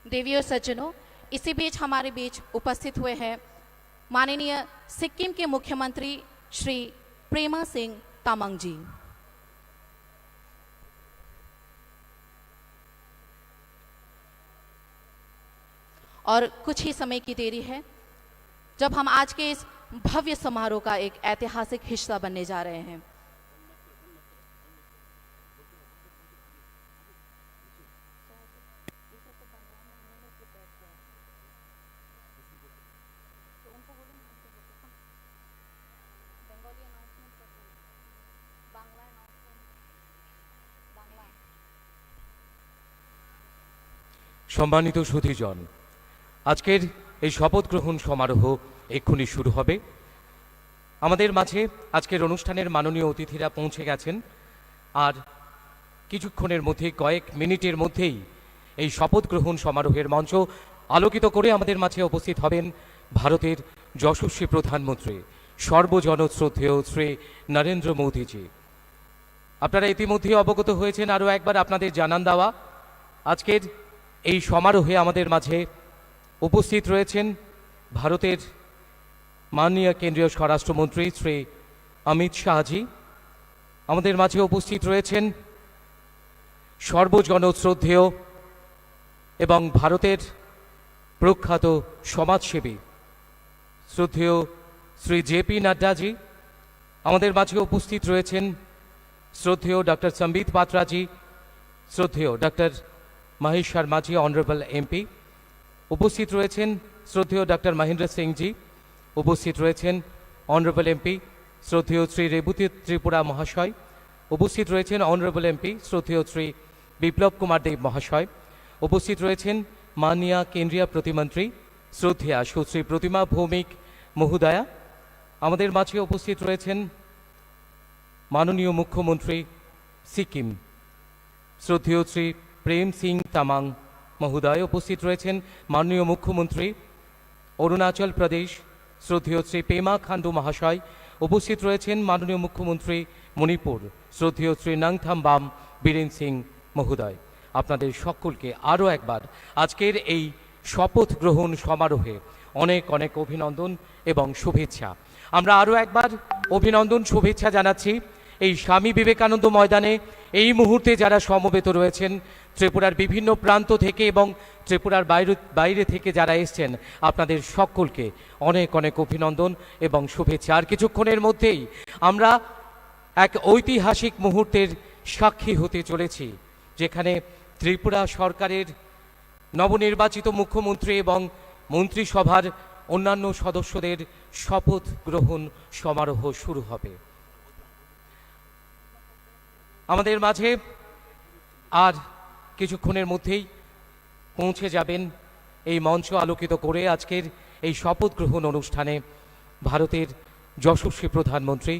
देवी और सज्जनों, इसी बीच हमारे बीच उपस्थित हुए हैं माननीय सिक्किम के मुख्यमंत्री श्री प्रेमा सिंह तामांग जी। और कुछ ही समय की देरी है, जब हम आज के इस भव्य समारोह का एक ऐतिहासिक हिस्सा बनने जा रहे हैं। সম্মানিত সুধীজন, আজকের এই শপথ গ্রহণ সমারোহ এক্ষুনি শুরু হবে। আমাদের মাঝে আজকের অনুষ্ঠানের মাননীয় অতিথিরা পৌঁছে গেছেন। আর কিছুক্ষণের মধ্যেই, কয়েক মিনিটের মধ্যেই এই শপথ গ্রহণ সমারোহের মঞ্চ আলোকিত করে আমাদের মাঝে উপস্থিত হবেন ভারতের যশস্বী প্রধানমন্ত্রী, সর্বজন শ্রদ্ধেয় শ্রী নরেন্দ্র মোদীজি। আপনারা ইতিমধ্যেই অবগত হয়েছেন, আরও একবার আপনাদের জানান দেওয়া, আজকের এই সমারোহে আমাদের মাঝে উপস্থিত রয়েছেন ভারতের মাননীয় কেন্দ্রীয় স্বরাষ্ট্রমন্ত্রী শ্রী অমিত শাহজি। আমাদের মাঝে উপস্থিত রয়েছেন সর্বজন শ্রদ্ধেয় এবং ভারতের প্রখ্যাত সমাজসেবী শ্রদ্ধেয় শ্রী জে পি নাড্ডাজি। আমাদের মাঝে উপস্থিত রয়েছেন শ্রদ্ধেয় ডক্টর সম্বিত পাত্রাজি, শ্রদ্ধেয় ডক্টর মহেশ শর্মাজি, অনারেবল এমপি। উপস্থিত রয়েছেন শ্রদ্ধেয় ডক্টর মহেন্দ্র সিংজি, উপস্থিত রয়েছেন অনারেবল এমপি শ্রদ্ধেয় শ্রী রেবতী ত্রিপুরা মহাশয়, উপস্থিত রয়েছেন অনারেবল এমপি শ্রদ্ধেয় শ্রী বিপ্লব কুমার দেব মহাশয়, উপস্থিত রয়েছেন মাননীয়া কেন্দ্রীয় প্রতিমন্ত্রী শ্রদ্ধেয়া সুশ্রী প্রতিমা ভৌমিক মহোদয়া। আমাদের মাঝে উপস্থিত রয়েছেন মাননীয় মুখ্যমন্ত্রী সিকিম শ্রদ্ধেয় শ্রী প্রেম সিং তামাং মহোদয়, উপস্থিত রয়েছেন মাননীয় মুখ্যমন্ত্রী অরুণাচল প্রদেশ শ্রদ্ধেয় শ্রী পেমা খান্ডু মহাশয়, উপস্থিত রয়েছেন মাননীয় মুখ্যমন্ত্রী মণিপুর শ্রদ্ধেয় শ্রী নাংথাম বাম বীরেন সিং মহোদয়। আপনাদের সকলকে আরও একবার আজকের এই শপথ গ্রহণ সমারোহে অনেক অনেক অভিনন্দন এবং শুভেচ্ছা। আমরা আরও একবার অভিনন্দন, শুভেচ্ছা জানাচ্ছি এই স্বামী বিবেকানন্দ ময়দানে এই মুহূর্তে যারা সমবেত রয়েছেন ত্রিপুরার বিভিন্ন প্রান্ত থেকে এবং ত্রিপুরার বাইরে, বাইরে থেকে যারা এসছেন, আপনাদের সকলকে অনেক অনেক অভিনন্দন এবং শুভেচ্ছা। আর কিছুক্ষণের মধ্যেই আমরা এক ঐতিহাসিক মুহূর্তের সাক্ষী হতে চলেছি, যেখানে ত্রিপুরা সরকারের নবনির্বাচিত মুখ্যমন্ত্রী এবং মন্ত্রিসভার অন্যান্য সদস্যদের শপথ গ্রহণ সমারোহ শুরু হবে। আমাদের মাঝে আর কিছুক্ষণের মধ্যেই পৌঁছে যাবেন এই মঞ্চ আলোকিত করে আজকের এই শপথ গ্রহণ অনুষ্ঠানে ভারতের যশস্বী প্রধানমন্ত্রী,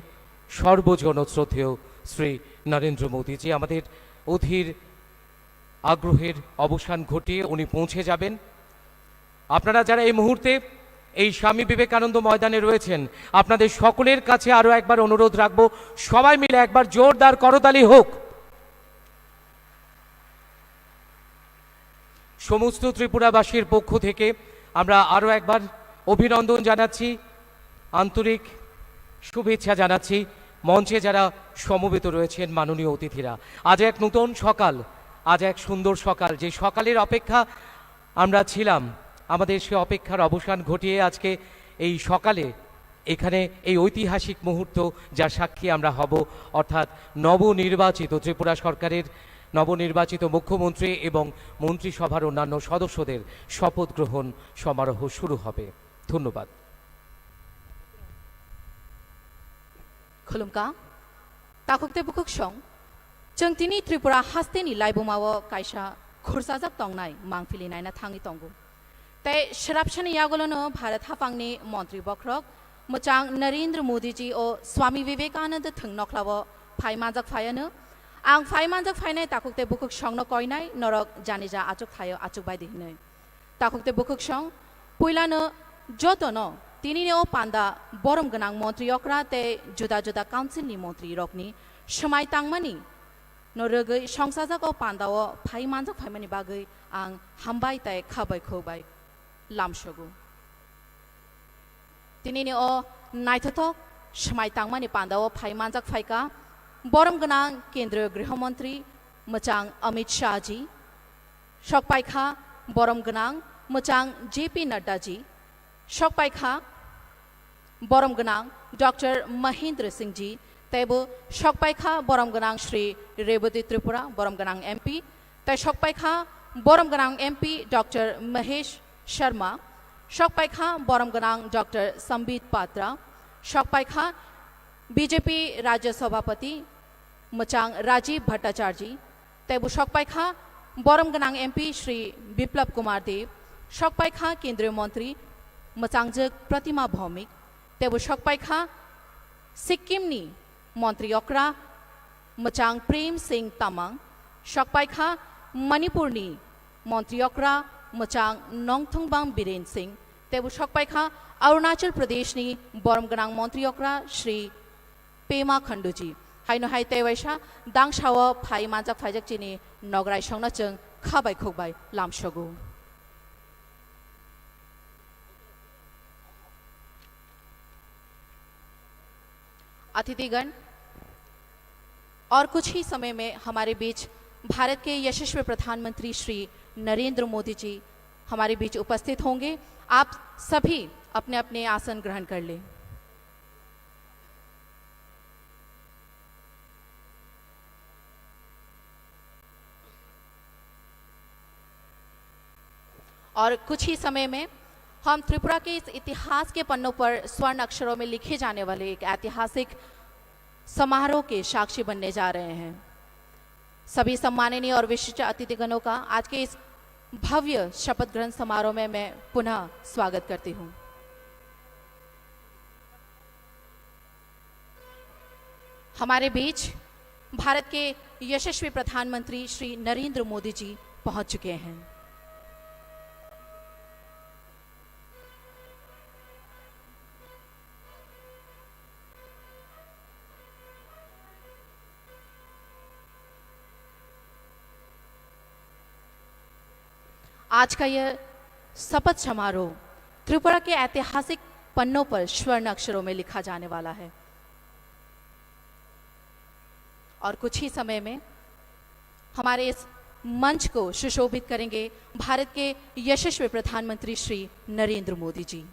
সর্বজন শ্রদ্ধেয় শ্রী নরেন্দ্র মোদীজি। আমাদের অধীর আগ্রহের অবসান ঘটিয়ে উনি পৌঁছে যাবেন। আপনারা যারা এই মুহূর্তে এই স্বামী বিবেকানন্দ ময়দানে রয়েছেন, আপনাদের সকলের কাছে আরও একবার অনুরোধ রাখবো, সবাই মিলে একবার জোরদার করতালি হোক। সমস্ত ত্রিপুরাবাসীর পক্ষ থেকে আমরা আরও একবার অভিনন্দন জানাচ্ছি, আন্তরিক শুভেচ্ছা জানাচ্ছি মঞ্চে যারা সমবেত রয়েছেন মাননীয় অতিথিরা। আজ এক নতুন সকাল, আজ এক সুন্দর সকাল, যে সকালের অপেক্ষা আমরা ছিলাম, আমাদের সে অপেক্ষার অবসান ঘটিয়ে আজকে এই সকালে এখানে এই ঐতিহাসিক মুহূর্ত, যার সাক্ষী আমরা হব, অর্থাৎ নবনির্বাচিত ত্রিপুরা সরকারের নবনির্বাচিত মুখ্যমন্ত্রী এবং মন্ত্রিসভার অন্যান্য সদস্যদের শপথ গ্রহণ সমারোহ শুরু হবে। ধন্যবাদ। Khulumkha, takhuk tei bukhuk song, chwng tini Tripura hasteni laibumao kaisa khursajak tongnai mangpili naina thangwi tongo. Tei srapsani yagulono Bharat haphangni montri bokhorok mwchang Narendra Modi ji o Swami Vivekananda thwng nokhlao phai manjak phaiano. Ang phai manjak phainai takhuk tei bukhuk songno koinai norok janija achuk thaio achuk bai di hinwi. Takhuk tei bukhuk song puilano jotono tinini o panda borom gwnang montri okra tei juda juda council ni montri rokni swmai tangmani no rwgwi songsajak o panda o phai manjak phaimani bagwi ang hambai tei khabai khukbai lamsogo. Tinini o naithothok swmai tangmani panda o phai manjak phaikha borom gwnang Kendriya Griha Mantri mwchang Amit Shah ji, sok paikha borom gwnang mwchang J P Nadda ji, sok paikha borom gwnang Doctor Mahendra Singh ji, teibo sok paikha borom gwnang Shri Rebati Tripura, borom gwnang M P, tei sok paikha borom gwnang M P Doctor Mahesh Sharma, sok paikha borom gwnang Doctor Sambit Patra, sok paikha B J P Rajya Sabhapati mwchang Rajiv Bhattacharjee, teibo sok paikha borom gwnang M P Shri Biplab Kumar Deb, sok paikha Kendriya Mantri mwchangjwk Pratima Bhaumik, teibo sok paikha Sikkim ni montri okra mwchang Prem Singh Tamang, sok paikha Manipur ni montri okra mwchang Nongthombam Biren Singh, teibo sok paikha Arunachal Pradesh ni borom gwnang montri okra Shri Pema Khandu ji. Haino hai tei waisa dangsao phai manjak phaijak chini nograi songno chwng khabai khukbai lamsogo. अतिथिगण, और कुछ ही समय में हमारे बीच भारत के यशस्वी प्रधानमंत्री श्री नरेंद्र मोदी जी हमारे बीच उपस्थित होंगे। आप सभी अपने अपने आसन ग्रहण कर लें। और कुछ ही समय में हम त्रिपुरा के इस इतिहास के पन्नों पर स्वर्ण अक्षरों में लिखे जाने वाले एक ऐतिहासिक समारोह के साक्षी बनने जा रहे हैं। सभी सम्माननीय और विशिष्ट अतिथिगणों का आज के इस भव्य शपथ ग्रहण समारोह में मैं पुनः स्वागत करती हूँ। हमारे बीच भारत के यशस्वी प्रधानमंत्री श्री नरेंद्र मोदी जी पहुंच चुके हैं। आज का यह शपथ समारोह त्रिपुरा के ऐतिहासिक पन्नों पर स्वर्ण अक्षरों में लिखा जाने वाला है। और कुछ ही समय में हमारे इस मंच को सुशोभित करेंगे भारत के यशस्वी प्रधानमंत्री श्री नरेंद्र मोदी जी।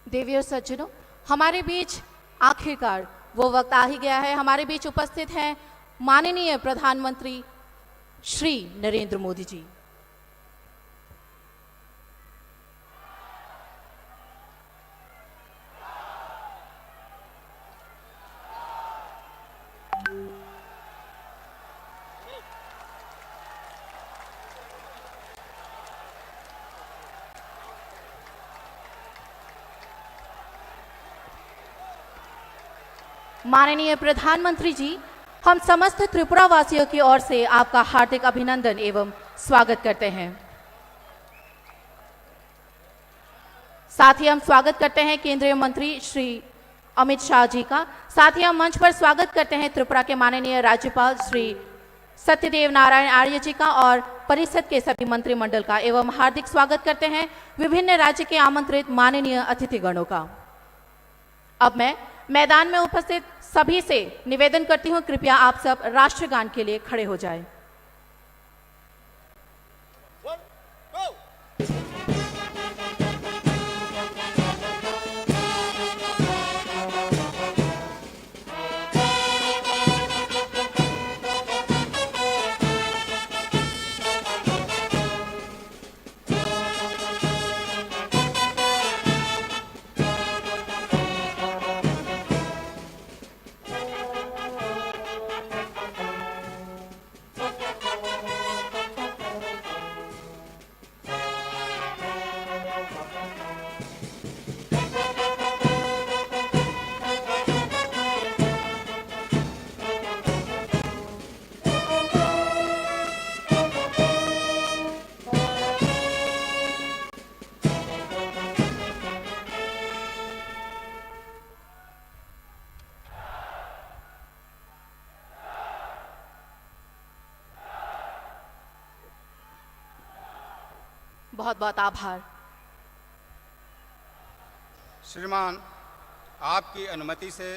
देवी और सज्जनों, हमारे बीच आखिरकार वो वक्त आ ही गया है। हमारे बीच उपस्थित हैं माननीय प्रधानमंत्री श्री नरेंद्र मोदी जी। माननीय प्रधानमंत्री जी, हम समस्त त्रिपुरा वासियों की ओर से आपका हार्दिक अभिनंदन एवं स्वागत करते हैं। साथ ही हम स्वागत करते हैं केंद्रीय मंत्री श्री अमित शाह जी का। साथ ही हम मंच पर स्वागत करते हैं त्रिपुरा के माननीय राज्यपाल श्री सत्यदेव नारायण आर्य जी का और परिषद के सभी मंत्रिमंडल का एवं हार्दिक स्वागत करते हैं विभिन्न राज्य के आमंत्रित माननीय अतिथिगणों का। अब मैं मैदान में उपस्थित सभी से निवेदन करती हूँ, कृपया आप सब राष्ट्रगान के लिए खड़े हो जाएं। बहुत बहुत आभार। श्रीमान, आपकी अनुमति से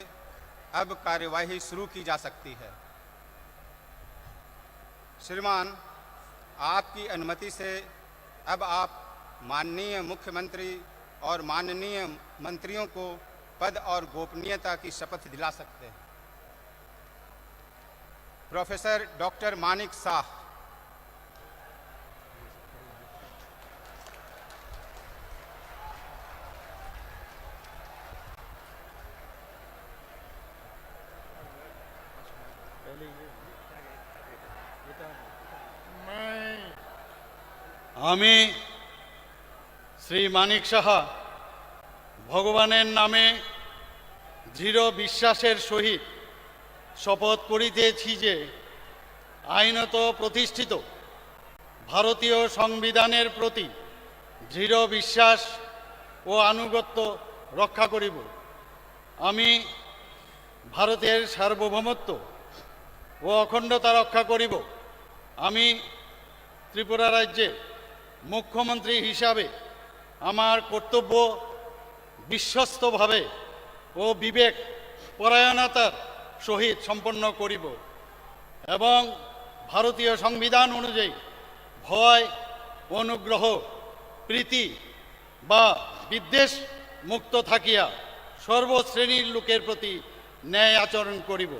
अब कार्यवाही शुरू की जा सकती है। श्रीमान, आपकी अनुमति से अब आप माननीय मुख्यमंत्री और माननीय मंत्रियों को पद और गोपनीयता की शपथ दिला सकते हैं। प्रोफेसर डॉक्टर मानिक शाह। আমি শ্রী মানিক সাহা ভগবানের নামে দৃঢ় বিশ্বাসের সহিত শপথ করিতেছি যে আইনত প্রতিষ্ঠিত ভারতীয় সংবিধানের প্রতি দৃঢ় বিশ্বাস ও আনুগত্য রক্ষা করিব। আমি ভারতের সার্বভৌমত্ব ও অখণ্ডতা রক্ষা করিব। আমি ত্রিপুরা রাজ্যে মুখ্যমন্ত্রী হিসাবে আমার কর্তব্য বিশ্বস্তভাবে ও বিবেক পরায়ণতার সহিত সম্পন্ন করিব এবং ভারতীয় সংবিধান অনুযায়ী ভয়, অনুগ্রহ, প্রীতি বা বিদ্বেষ মুক্ত থাকিয়া সর্বশ্রেণীর লোকের প্রতি ন্যায় আচরণ করিব।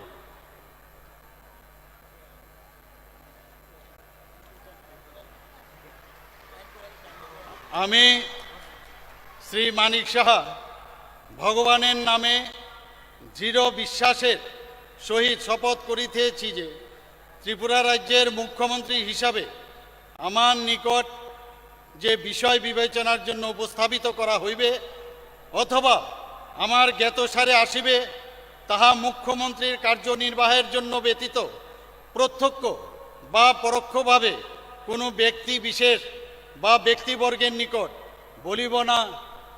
আমি শ্রী মানিক সাহা ভগবানের নামে দৃঢ় বিশ্বাসের সহিত শপথ করিতেছি যে ত্রিপুরা রাজ্যের মুখ্যমন্ত্রী হিসাবে আমার নিকট যে বিষয় বিবেচনার জন্য উপস্থাপিত করা হইবে অথবা আমার জ্ঞাতসারে আসিবে, তাহা মুখ্যমন্ত্রীর কার্যনির্বাহের জন্য ব্যতীত প্রত্যক্ষ বা পরোক্ষভাবে কোনো ব্যক্তি বিশেষ বা ব্যক্তিবর্গের নিকট বলিব না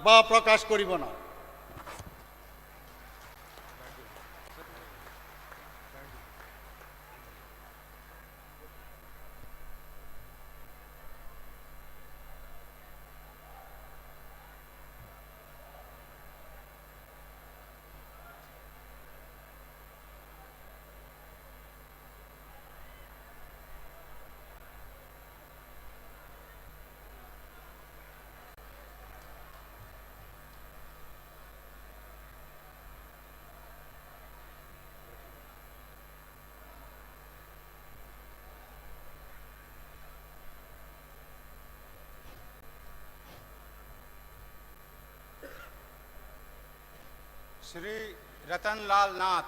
বা প্রকাশ করিব না। শ্রী রতনলাল নাথ।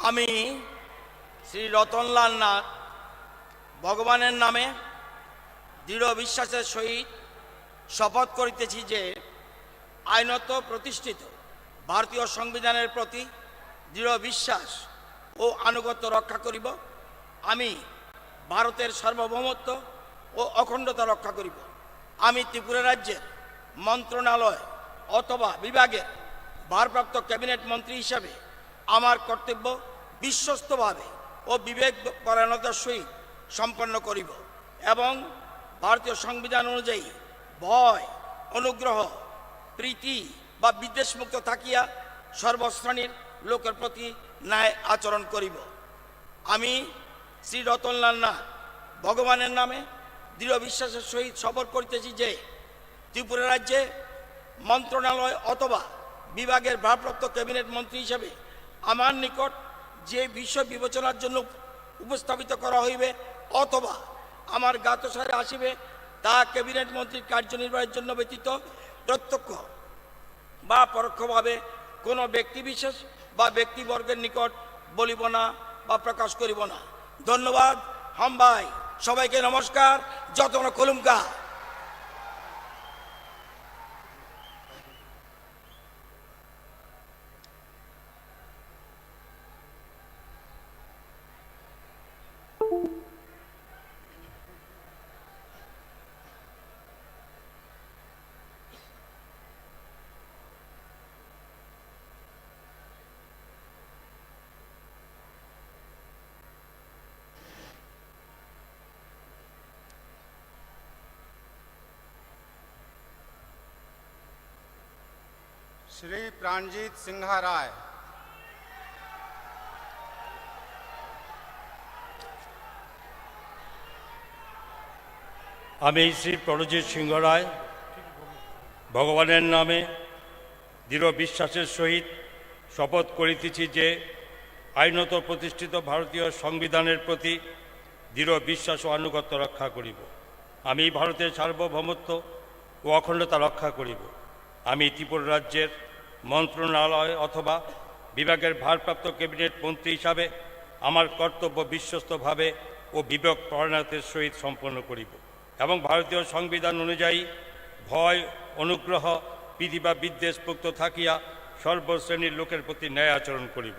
আমি শ্রী রতনলাল নাথ ভগবানের নামে দৃঢ় বিশ্বাসের সহিত শপথ করিতেছি যে আইনত প্রতিষ্ঠিত ভারতীয় সংবিধানের প্রতি দৃঢ় বিশ্বাস ও আনুগত্য রক্ষা করিব। আমি ভারতের সার্বভৌমত্ব ও অখণ্ডতা রক্ষা করিব। আমি ত্রিপুরা রাজ্যের মন্ত্রণালয় অথবা বিভাগের ভারপ্রাপ্ত ক্যাবিনেট মন্ত্রী হিসাবে আমার কর্তব্য বিশ্বস্তভাবে ও বিবেক পরায়ণতার সহিত সম্পন্ন করিব এবং ভারতীয় সংবিধান অনুযায়ী ভয়, অনুগ্রহ, প্রীতি বা বিদ্বেষমুক্ত থাকিয়া সর্বশ্রেণীর লোকের প্রতি ন্যায় আচরণ করিব। আমি শ্রী রতনলাল নাথ ভগবানের নামে দৃঢ় বিশ্বাসের সহিত শপথ করিতেছি যে ত্রিপুরা রাজ্যে মন্ত্রণালয় অথবা বিভাগের ভারপ্রাপ্ত ক্যাবিনেট মন্ত্রী হিসাবে আমার নিকট যে বিষয় বিবেচনার জন্য উপস্থাপিত করা হইবে অথবা আমার জ্ঞাতসারে আসিবে, তা ক্যাবিনেট মন্ত্রীর কার্যনির্বাহের জন্য ব্যতীত প্রত্যক্ষ বা পরোক্ষভাবে কোনো ব্যক্তিবিশেষ বা ব্যক্তিবর্গের নিকট বলিব না বা প্রকাশ করিব না। ধন্যবাদ। হামবাই। সবাইকে নমস্কার। যতন খুলুমকা। শ্রী প্রাণজিৎ সিংহ রায়। আমি শ্রী প্রণজিৎ সিংহ রায় ভগবানের নামে দৃঢ় বিশ্বাসের সহিত শপথ করিতেছি যে আইনত প্রতিষ্ঠিত ভারতীয় সংবিধানের প্রতি দৃঢ় বিশ্বাস ও আনুগত্য রক্ষা করিব। আমি ভারতের সার্বভৌমত্ব ও অখণ্ডতা রক্ষা করিব। আমি ত্রিপুরা রাজ্যের মন্ত্রণালয় অথবা বিভাগের ভারপ্রাপ্ত ক্যাবিনেট মন্ত্রী হিসাবে আমার কর্তব্য বিশ্বস্তভাবে ও বিবেক পরায়ণতার সহিত সম্পন্ন করিব এবং ভারতীয় সংবিধান অনুযায়ী ভয়, অনুগ্রহ, প্রীতি বা বিদ্বেষ মুক্ত থাকিয়া সর্বশ্রেণীর লোকের প্রতি ন্যায় আচরণ করিব।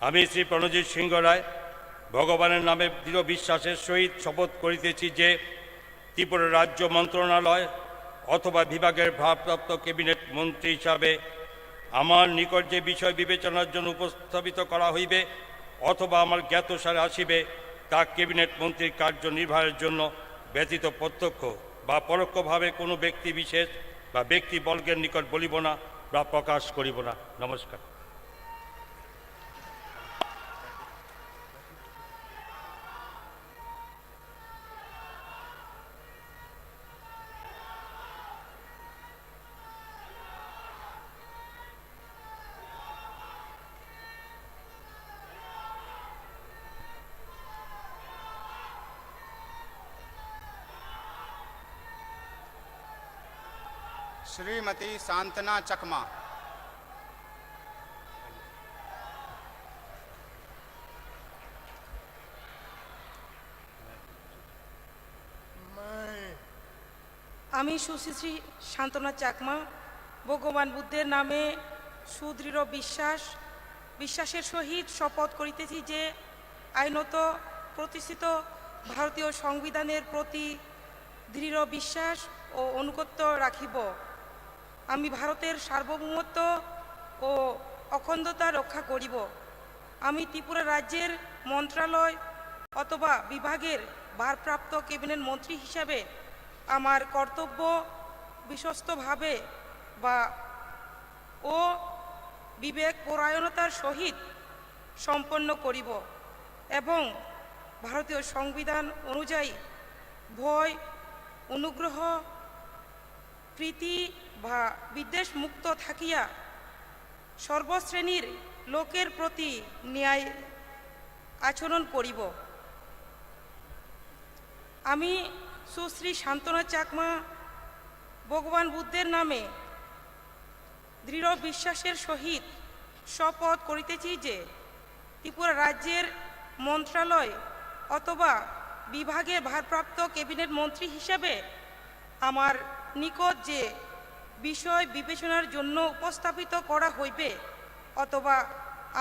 আমি শ্রী প্রণজিৎ সিংহ রায় ভগবানের নামে দৃঢ় বিশ্বাসের সহিত শপথ করিতেছি যে ত্রিপুরা রাজ্য মন্ত্রণালয় অথবা বিভাগের ভারপ্রাপ্ত ক্যাবিনেট মন্ত্রী হিসাবে আমার নিকট যে বিষয় বিবেচনার জন্য উপস্থাপিত করা হইবে অথবা আমার জ্ঞাতসারে আসিবে, তা ক্যাবিনেট মন্ত্রীর কার্য নির্বাহের জন্য ব্যতীত প্রত্যক্ষ বা পরোক্ষভাবে কোনো ব্যক্তি বিশেষ বা ব্যক্তিবর্গের নিকট বলিব না বা প্রকাশ করিব না। নমস্কার। Srimati Santana Chakma. আমি সুশ্রী শ্রী শান্তনা চাকমা ভগবান বুদ্ধের নামে সুদৃঢ় বিশ্বাস বিশ্বাসের সহিত শপথ করিতেছি যে আইনত প্রতিষ্ঠিত ভারতীয় সংবিধানের প্রতি দৃঢ় বিশ্বাস ও আনুগত্য রাখিব। আমি ভারতের সার্বভৌমত্ব ও অখণ্ডতা রক্ষা করিব। আমি ত্রিপুরা রাজ্যের মন্ত্রণালয় অথবা বিভাগের ভারপ্রাপ্ত ক্যাবিনেট মন্ত্রী হিসাবে আমার কর্তব্য বিশ্বস্তভাবে বা ও বিবেক পরায়ণতার সহিত সম্পন্ন করিব এবং ভারতীয় সংবিধান অনুযায়ী ভয়, অনুগ্রহ, প্রীতি বা বিদ্বেষ মুক্ত থাকিয়া সর্বশ্রেণীর লোকের প্রতি ন্যায় আচরণ করিব। আমি সুশ্রী শান্তনা চাকমা ভগবান বুদ্ধের নামে দৃঢ় বিশ্বাসের সহিত শপথ করিতেছি যে ত্রিপুরা রাজ্যের মন্ত্রণালয় অথবা বিভাগের ভারপ্রাপ্ত ক্যাবিনেট মন্ত্রী হিসাবে আমার নিকট যে বিষয় বিবেচনার জন্য উপস্থাপিত করা হইবে অথবা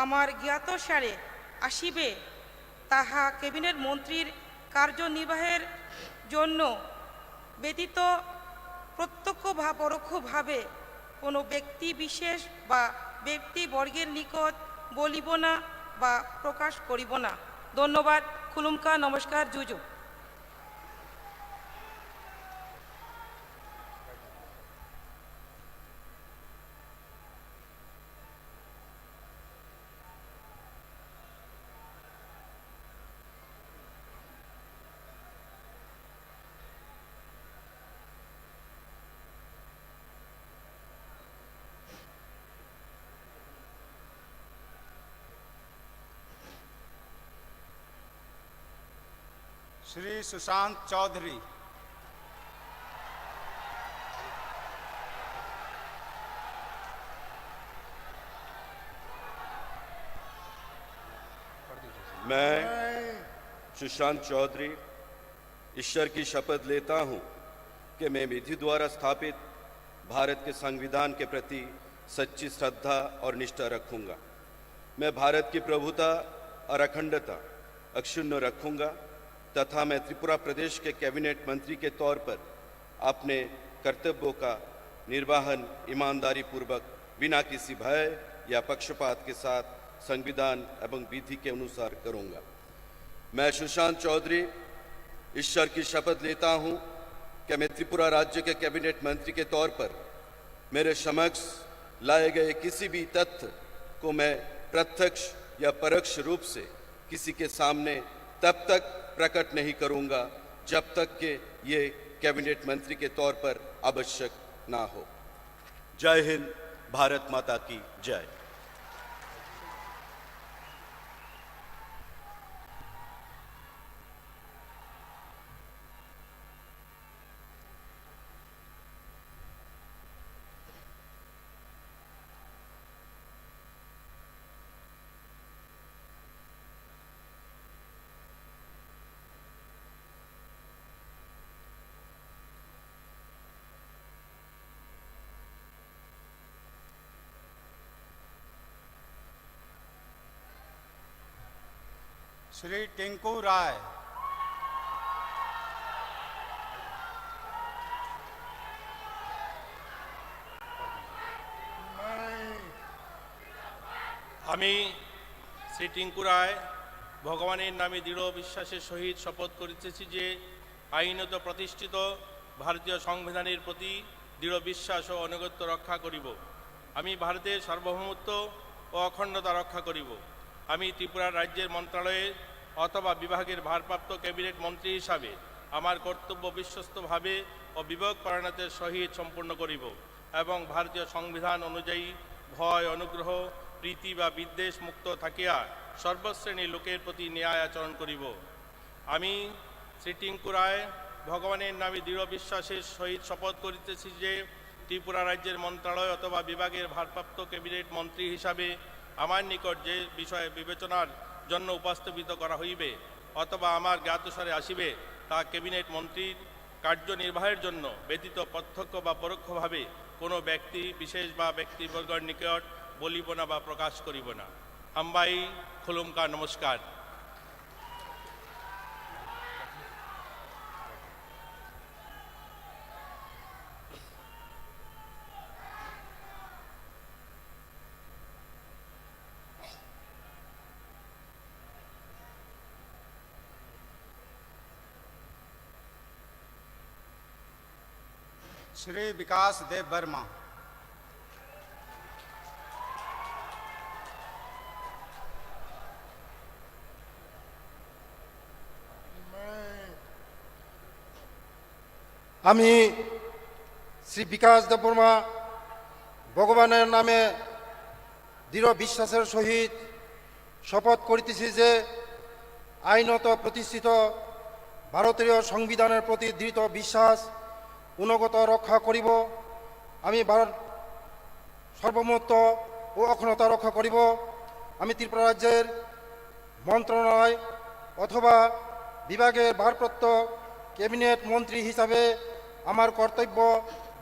আমার জ্ঞাতসারে আসিবে, তাহা ক্যাবিনেট মন্ত্রীর কার্যনির্বাহের জন্য ব্যতীত প্রত্যক্ষ বা পরোক্ষভাবে কোনো ব্যক্তি বিশেষ বা ব্যক্তিবর্গের নিকট বলিব না বা প্রকাশ করিব না। ধন্যবাদ। খুলুমকা, নমস্কার, জুজু। Shri Sushant Chaudhary. मैं सुशांत चौधरी ईश्वर की शपथ लेता हूं कि मैं विधि द्वारा स्थापित भारत के संविधान के प्रति सच्ची श्रद्धा और निष्ठा रखूंगा। मैं भारत की प्रभुता और अखंडता अक्षुण्ण रखूंगा तथा मैं त्रिपुरा प्रदेश के कैबिनेट मंत्री के तौर पर अपने कर्तव्यों का निर्वहन ईमानदारी पूर्वक, बिना किसी भय या पक्षपात के साथ संविधान एवं विधि के अनुसार करूंगा। मैं सुशांत चौधरी ईश्वर की शपथ लेता हूं कि मैं त्रिपुरा राज्य के कैबिनेट मंत्री के तौर पर मेरे समक्ष लाए गए किसी भी तथ्य को मैं प्रत्यक्ष या परोक्ष रूप से किसी के सामने तब तक प्रकट नहीं करूंगा जब तक कि ये कैबिनेट मंत्री के तौर पर आवश्यक ना हो। जय हिंद। भारत माता की जय। Shri Tinku Rai. আমি শ্রী টিঙ্কু রায় ভগবানের নামে দৃঢ় বিশ্বাসের সহিত শপথ করিতেছি যে আইনত প্রতিষ্ঠিত ভারতীয় সংবিধানের প্রতি দৃঢ় বিশ্বাস ও আনুগত্য রক্ষা করিব। আমি ভারতের সার্বভৌমত্ব ও অখণ্ডতা রক্ষা করিব। আমি ত্রিপুরা রাজ্যের মন্ত্রণালয়ের অথবা বিভাগের ভারপ্রাপ্ত ক্যাবিনেট মন্ত্রী হিসাবে আমার কর্তব্য বিশ্বস্তভাবে ও বিবেকপরায়ণতার সহিত সম্পূর্ণ করিব এবং ভারতীয় সংবিধান অনুযায়ী ভয়, অনুগ্রহ, প্রীতি বা বিদ্বেষ মুক্ত থাকিয়া সর্বশ্রেণীর লোকের প্রতি ন্যায় আচরণ করিব। আমি শ্রী টিঙ্কু রায় ভগবানের নামে দৃঢ় বিশ্বাসের সহিত শপথ করিতেছি যে ত্রিপুরা রাজ্যের মন্ত্রণালয় অথবা বিভাগের ভারপ্রাপ্ত ক্যাবিনেট মন্ত্রী হিসাবে আমার নিকট যে বিষয়ে বিবেচনার জন্য উপস্থাপিত করা হইবে অথবা আমার জ্ঞাতসারে আসিবে, তা ক্যাবিনেট মন্ত্রীর কার্যনির্বাহের জন্য ব্যতীত প্রত্যক্ষ বা পরোক্ষভাবে কোনো ব্যক্তি বিশেষ বা ব্যক্তিবর্গের নিকট বলিব না বা প্রকাশ করিব না। হামবাই, খুলুমকা, নমস্কার। Shri Vikas Dev Verma. আমি শ্রী বিকাশ দেববর্মা ভগবানের নামে দৃঢ় বিশ্বাসের সহিত শপথ করিতেছি যে আইনত প্রতিষ্ঠিত ভারতীয় সংবিধানের প্রতি দৃঢ় বিশ্বাস গুণগত রক্ষা করিব। আমি ভারত সার্বভৌমত্ব ও অখণ্ডতা রক্ষা করিব। আমি ত্রিপুরা রাজ্যের মন্ত্রণালয় অথবা বিভাগের ভারপ্রাপ্ত ক্যাবিনেট মন্ত্রী হিসাবে আমার কর্তব্য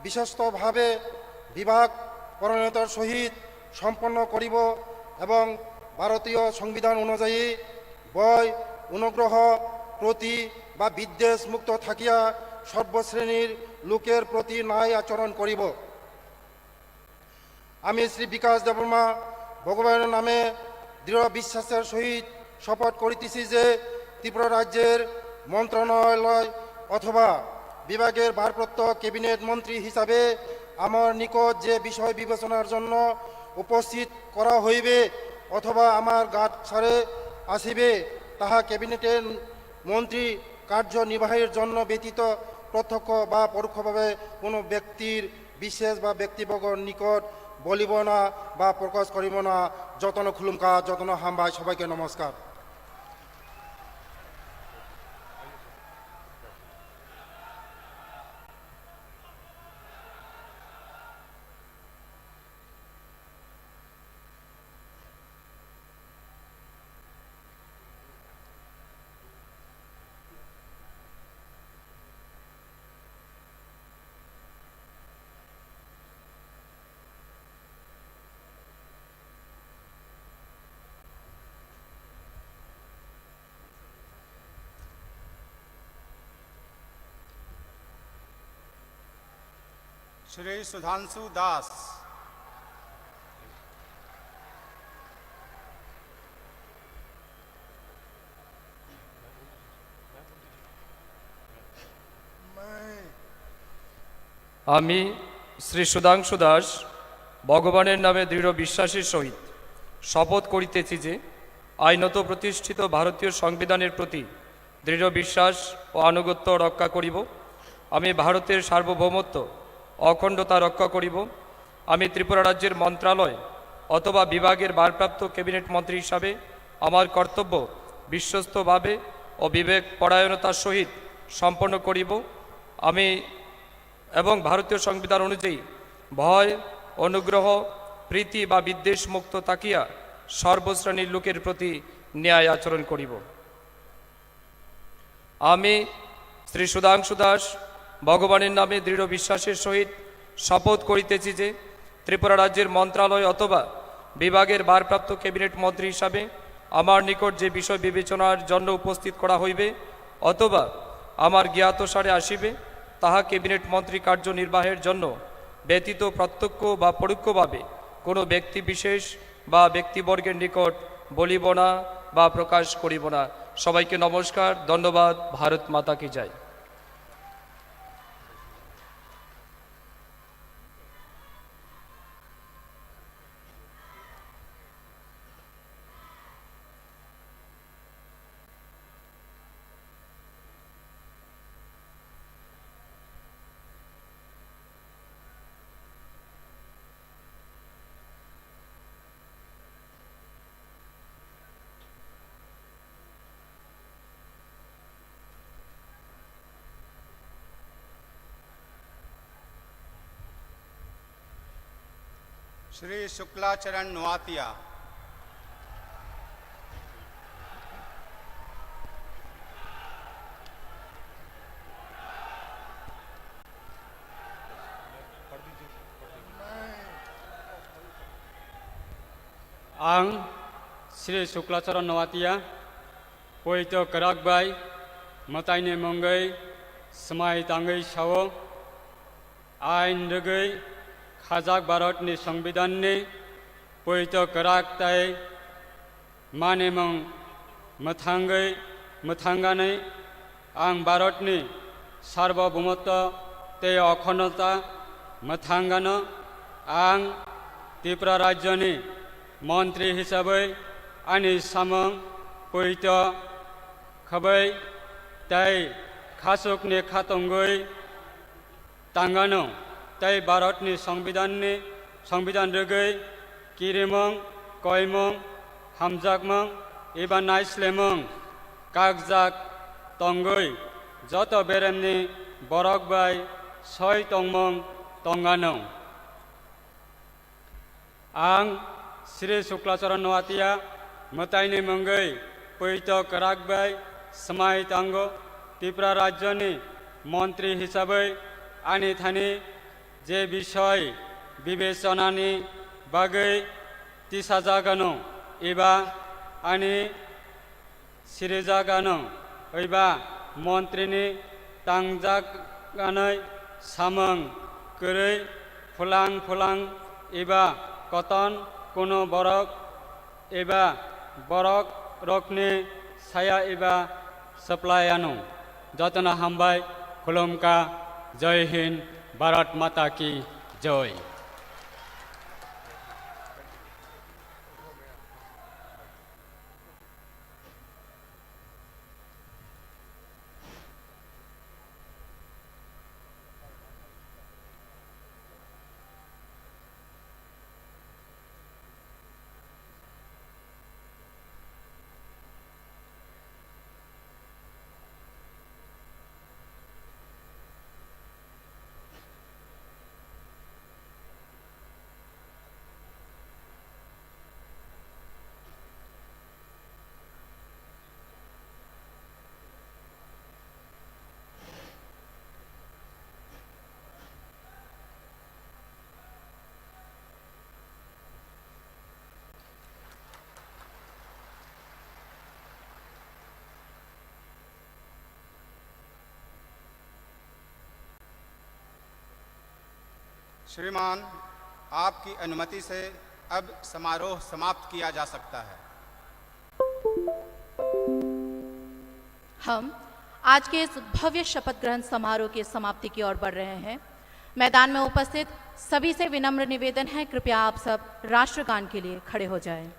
বিশ্বস্তভাবে বিভাগ পরায়ণতার সহিত সম্পন্ন করিব এবং ভারতীয় সংবিধান অনুযায়ী ভয়, অনুগ্রহ, প্রতি বা বিদ্বেষ মুক্ত থাকিয়া সর্বশ্রেণীর লোকের প্রতি ন্যায় আচরণ করিব। আমি শ্রী বিকাশ দেববর্মা ভগবানের নামে দৃঢ় বিশ্বাসের সহিত শপথ করিতেছি যে ত্রিপুরা রাজ্যের মন্ত্রণালয় অথবা বিভাগের ভারপ্রাপ্ত ক্যাবিনেট মন্ত্রী হিসাবে আমার নিকট যে বিষয় বিবেচনার জন্য উপস্থিত করা হইবে অথবা আমার জ্ঞাতসারে আসিবে, তাহা ক্যাবিনেটের মন্ত্রী কার্যনির্বাহের জন্য ব্যতীত প্রত্যক্ষ বা পরোক্ষভাবে কোনো ব্যক্তির বিশেষ বা ব্যক্তিবর্গর নিকট বলিব না বা প্রকাশ করিব না। যতন খুলুমকা, যতন হামবাই, সবাইকে নমস্কার। Shri Sudhanshu Das. আমি শ্রী সুধাংশু দাস ভগবানের নামে দৃঢ় বিশ্বাসের সহিত শপথ করিতেছি যে আইনত প্রতিষ্ঠিত ভারতীয় সংবিধানের প্রতি দৃঢ় বিশ্বাস ও আনুগত্য রক্ষা করিব। আমি ভারতের সার্বভৌমত্ব, অখণ্ডতা রক্ষা করিব। আমি ত্রিপুরা রাজ্যের মন্ত্রণালয় অথবা বিভাগের ভারপ্রাপ্ত ক্যাবিনেট মন্ত্রী হিসাবে আমার কর্তব্য বিশ্বস্তভাবে ও বিবেক পরায়ণতার সহিত সম্পন্ন করিব। আমি এবং ভারতীয় সংবিধান অনুযায়ী ভয়, অনুগ্রহ, প্রীতি বা বিদ্বেষ মুক্ত থাকিয়া সর্বশ্রেণীর লোকের প্রতি ন্যায় আচরণ করিব। আমি শ্রী সুধাংশু দাস ভগবানের নামে দৃঢ় বিশ্বাসের সহিত শপথ করিতেছি যে ত্রিপুরা রাজ্যের মন্ত্রণালয় অথবা বিভাগের ভারপ্রাপ্ত ক্যাবিনেট মন্ত্রী হিসাবে আমার নিকট যে বিষয় বিবেচনার জন্য উপস্থিত করা হইবে অথবা আমার জ্ঞাতসারে আসিবে, তাহা ক্যাবিনেট মন্ত্রী কার্যনির্বাহের জন্য ব্যতীত প্রত্যক্ষ বা পরোক্ষভাবে কোনো ব্যক্তি বিশেষ বা ব্যক্তিবর্গের নিকট বলিব না বা প্রকাশ করিব না। সবাইকে নমস্কার, ধন্যবাদ। ভারত মাতা কি জয়। श्री शुक्लाचरण नोआतिया। Ang Sri Suklacharan Noatia, poito kwrak bai mwtaini mungwi swmai tangwi sao, ain rwgwi khajak Bharatni Songbidanni poito kwrak tei manimung mwthangwi, mwthangani ang Bharatni sarbobhumotto tei okhonotta mwthangano. Ang Tripura rajyoni montri hisabwi ani samung poito khwbwi tei khachukni khatungwi tangano tei Bharatni Songbidanni, Songbidan rwgwi kirimung, koimung, hamjakmung eba naislemung kakjak tongwi joto beremni borok bai soi tongmung tongano. Ang Sri Suklacharan Noatia mwtaini mungwi poito kwrak bai swmai tango. Tripura rajyoni montri hisabwi ani thani je bisoi bibechanani bagwi tisajagano eba ani sirijagano eba montrini tangjaganai samung kwrwi phulang phulang eba koton kuno borok eba borok rokni saya eba supply ano. Jotono hambai khulumkha. Jai Hind, Bharat Mata Ki Jai. श्रीमान, आपकी अनुमति से अब समारोह समाप्त किया जा सकता है। हम आज के इस भव्य शपथ ग्रहण समारोह की समाप्ति की ओर बढ़ रहे हैं। मैदान में उपस्थित सभी से विनम्र निवेदन है, कृपया आप सब राष्ट्रगान के लिए खड़े हो जाएं।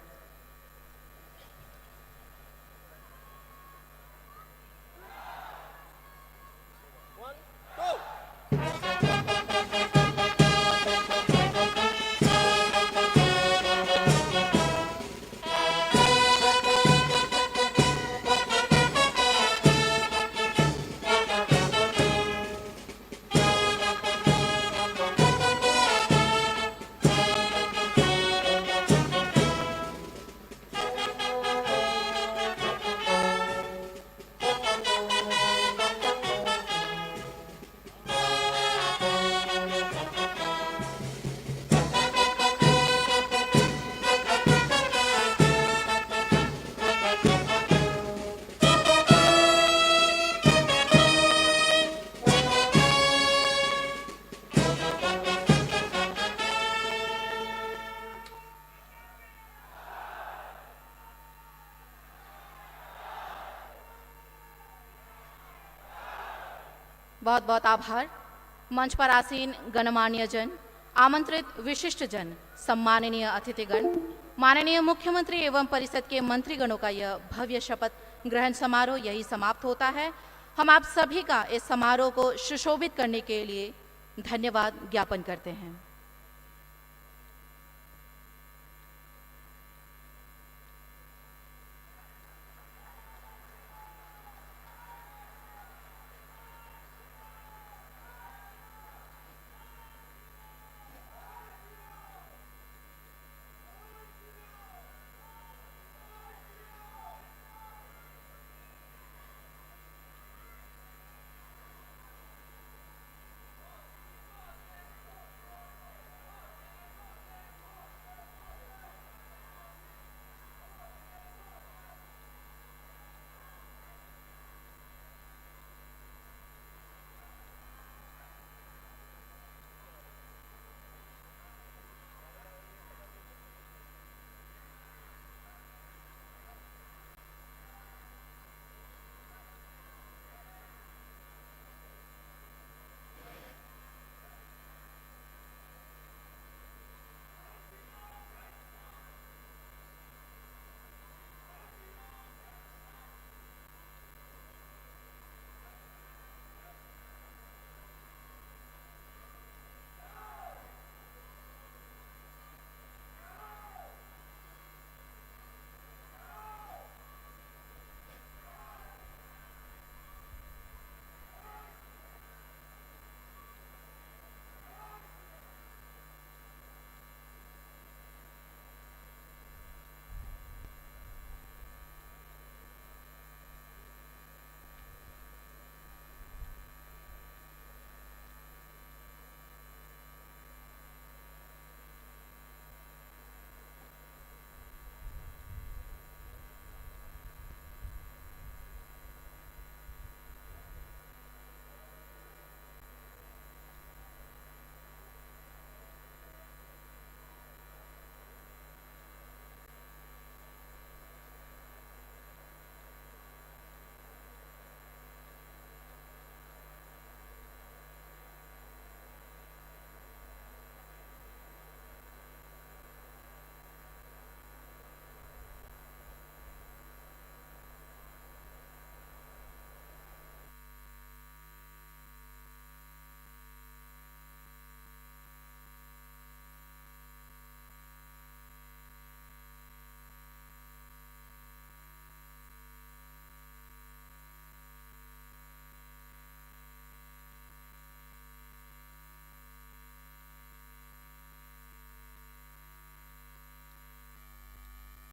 बहुत बहुत आभार। मंच पर आसीन गणमान्य जन, आमंत्रित विशिष्ट जन, सम्माननीय अतिथिगण, माननीय मुख्यमंत्री एवं परिषद के मंत्रीगणों का यह भव्य शपथ ग्रहण समारोह यही समाप्त होता है। हम आप सभी का इस समारोह को सुशोभित करने के लिए धन्यवाद ज्ञापन करते हैं।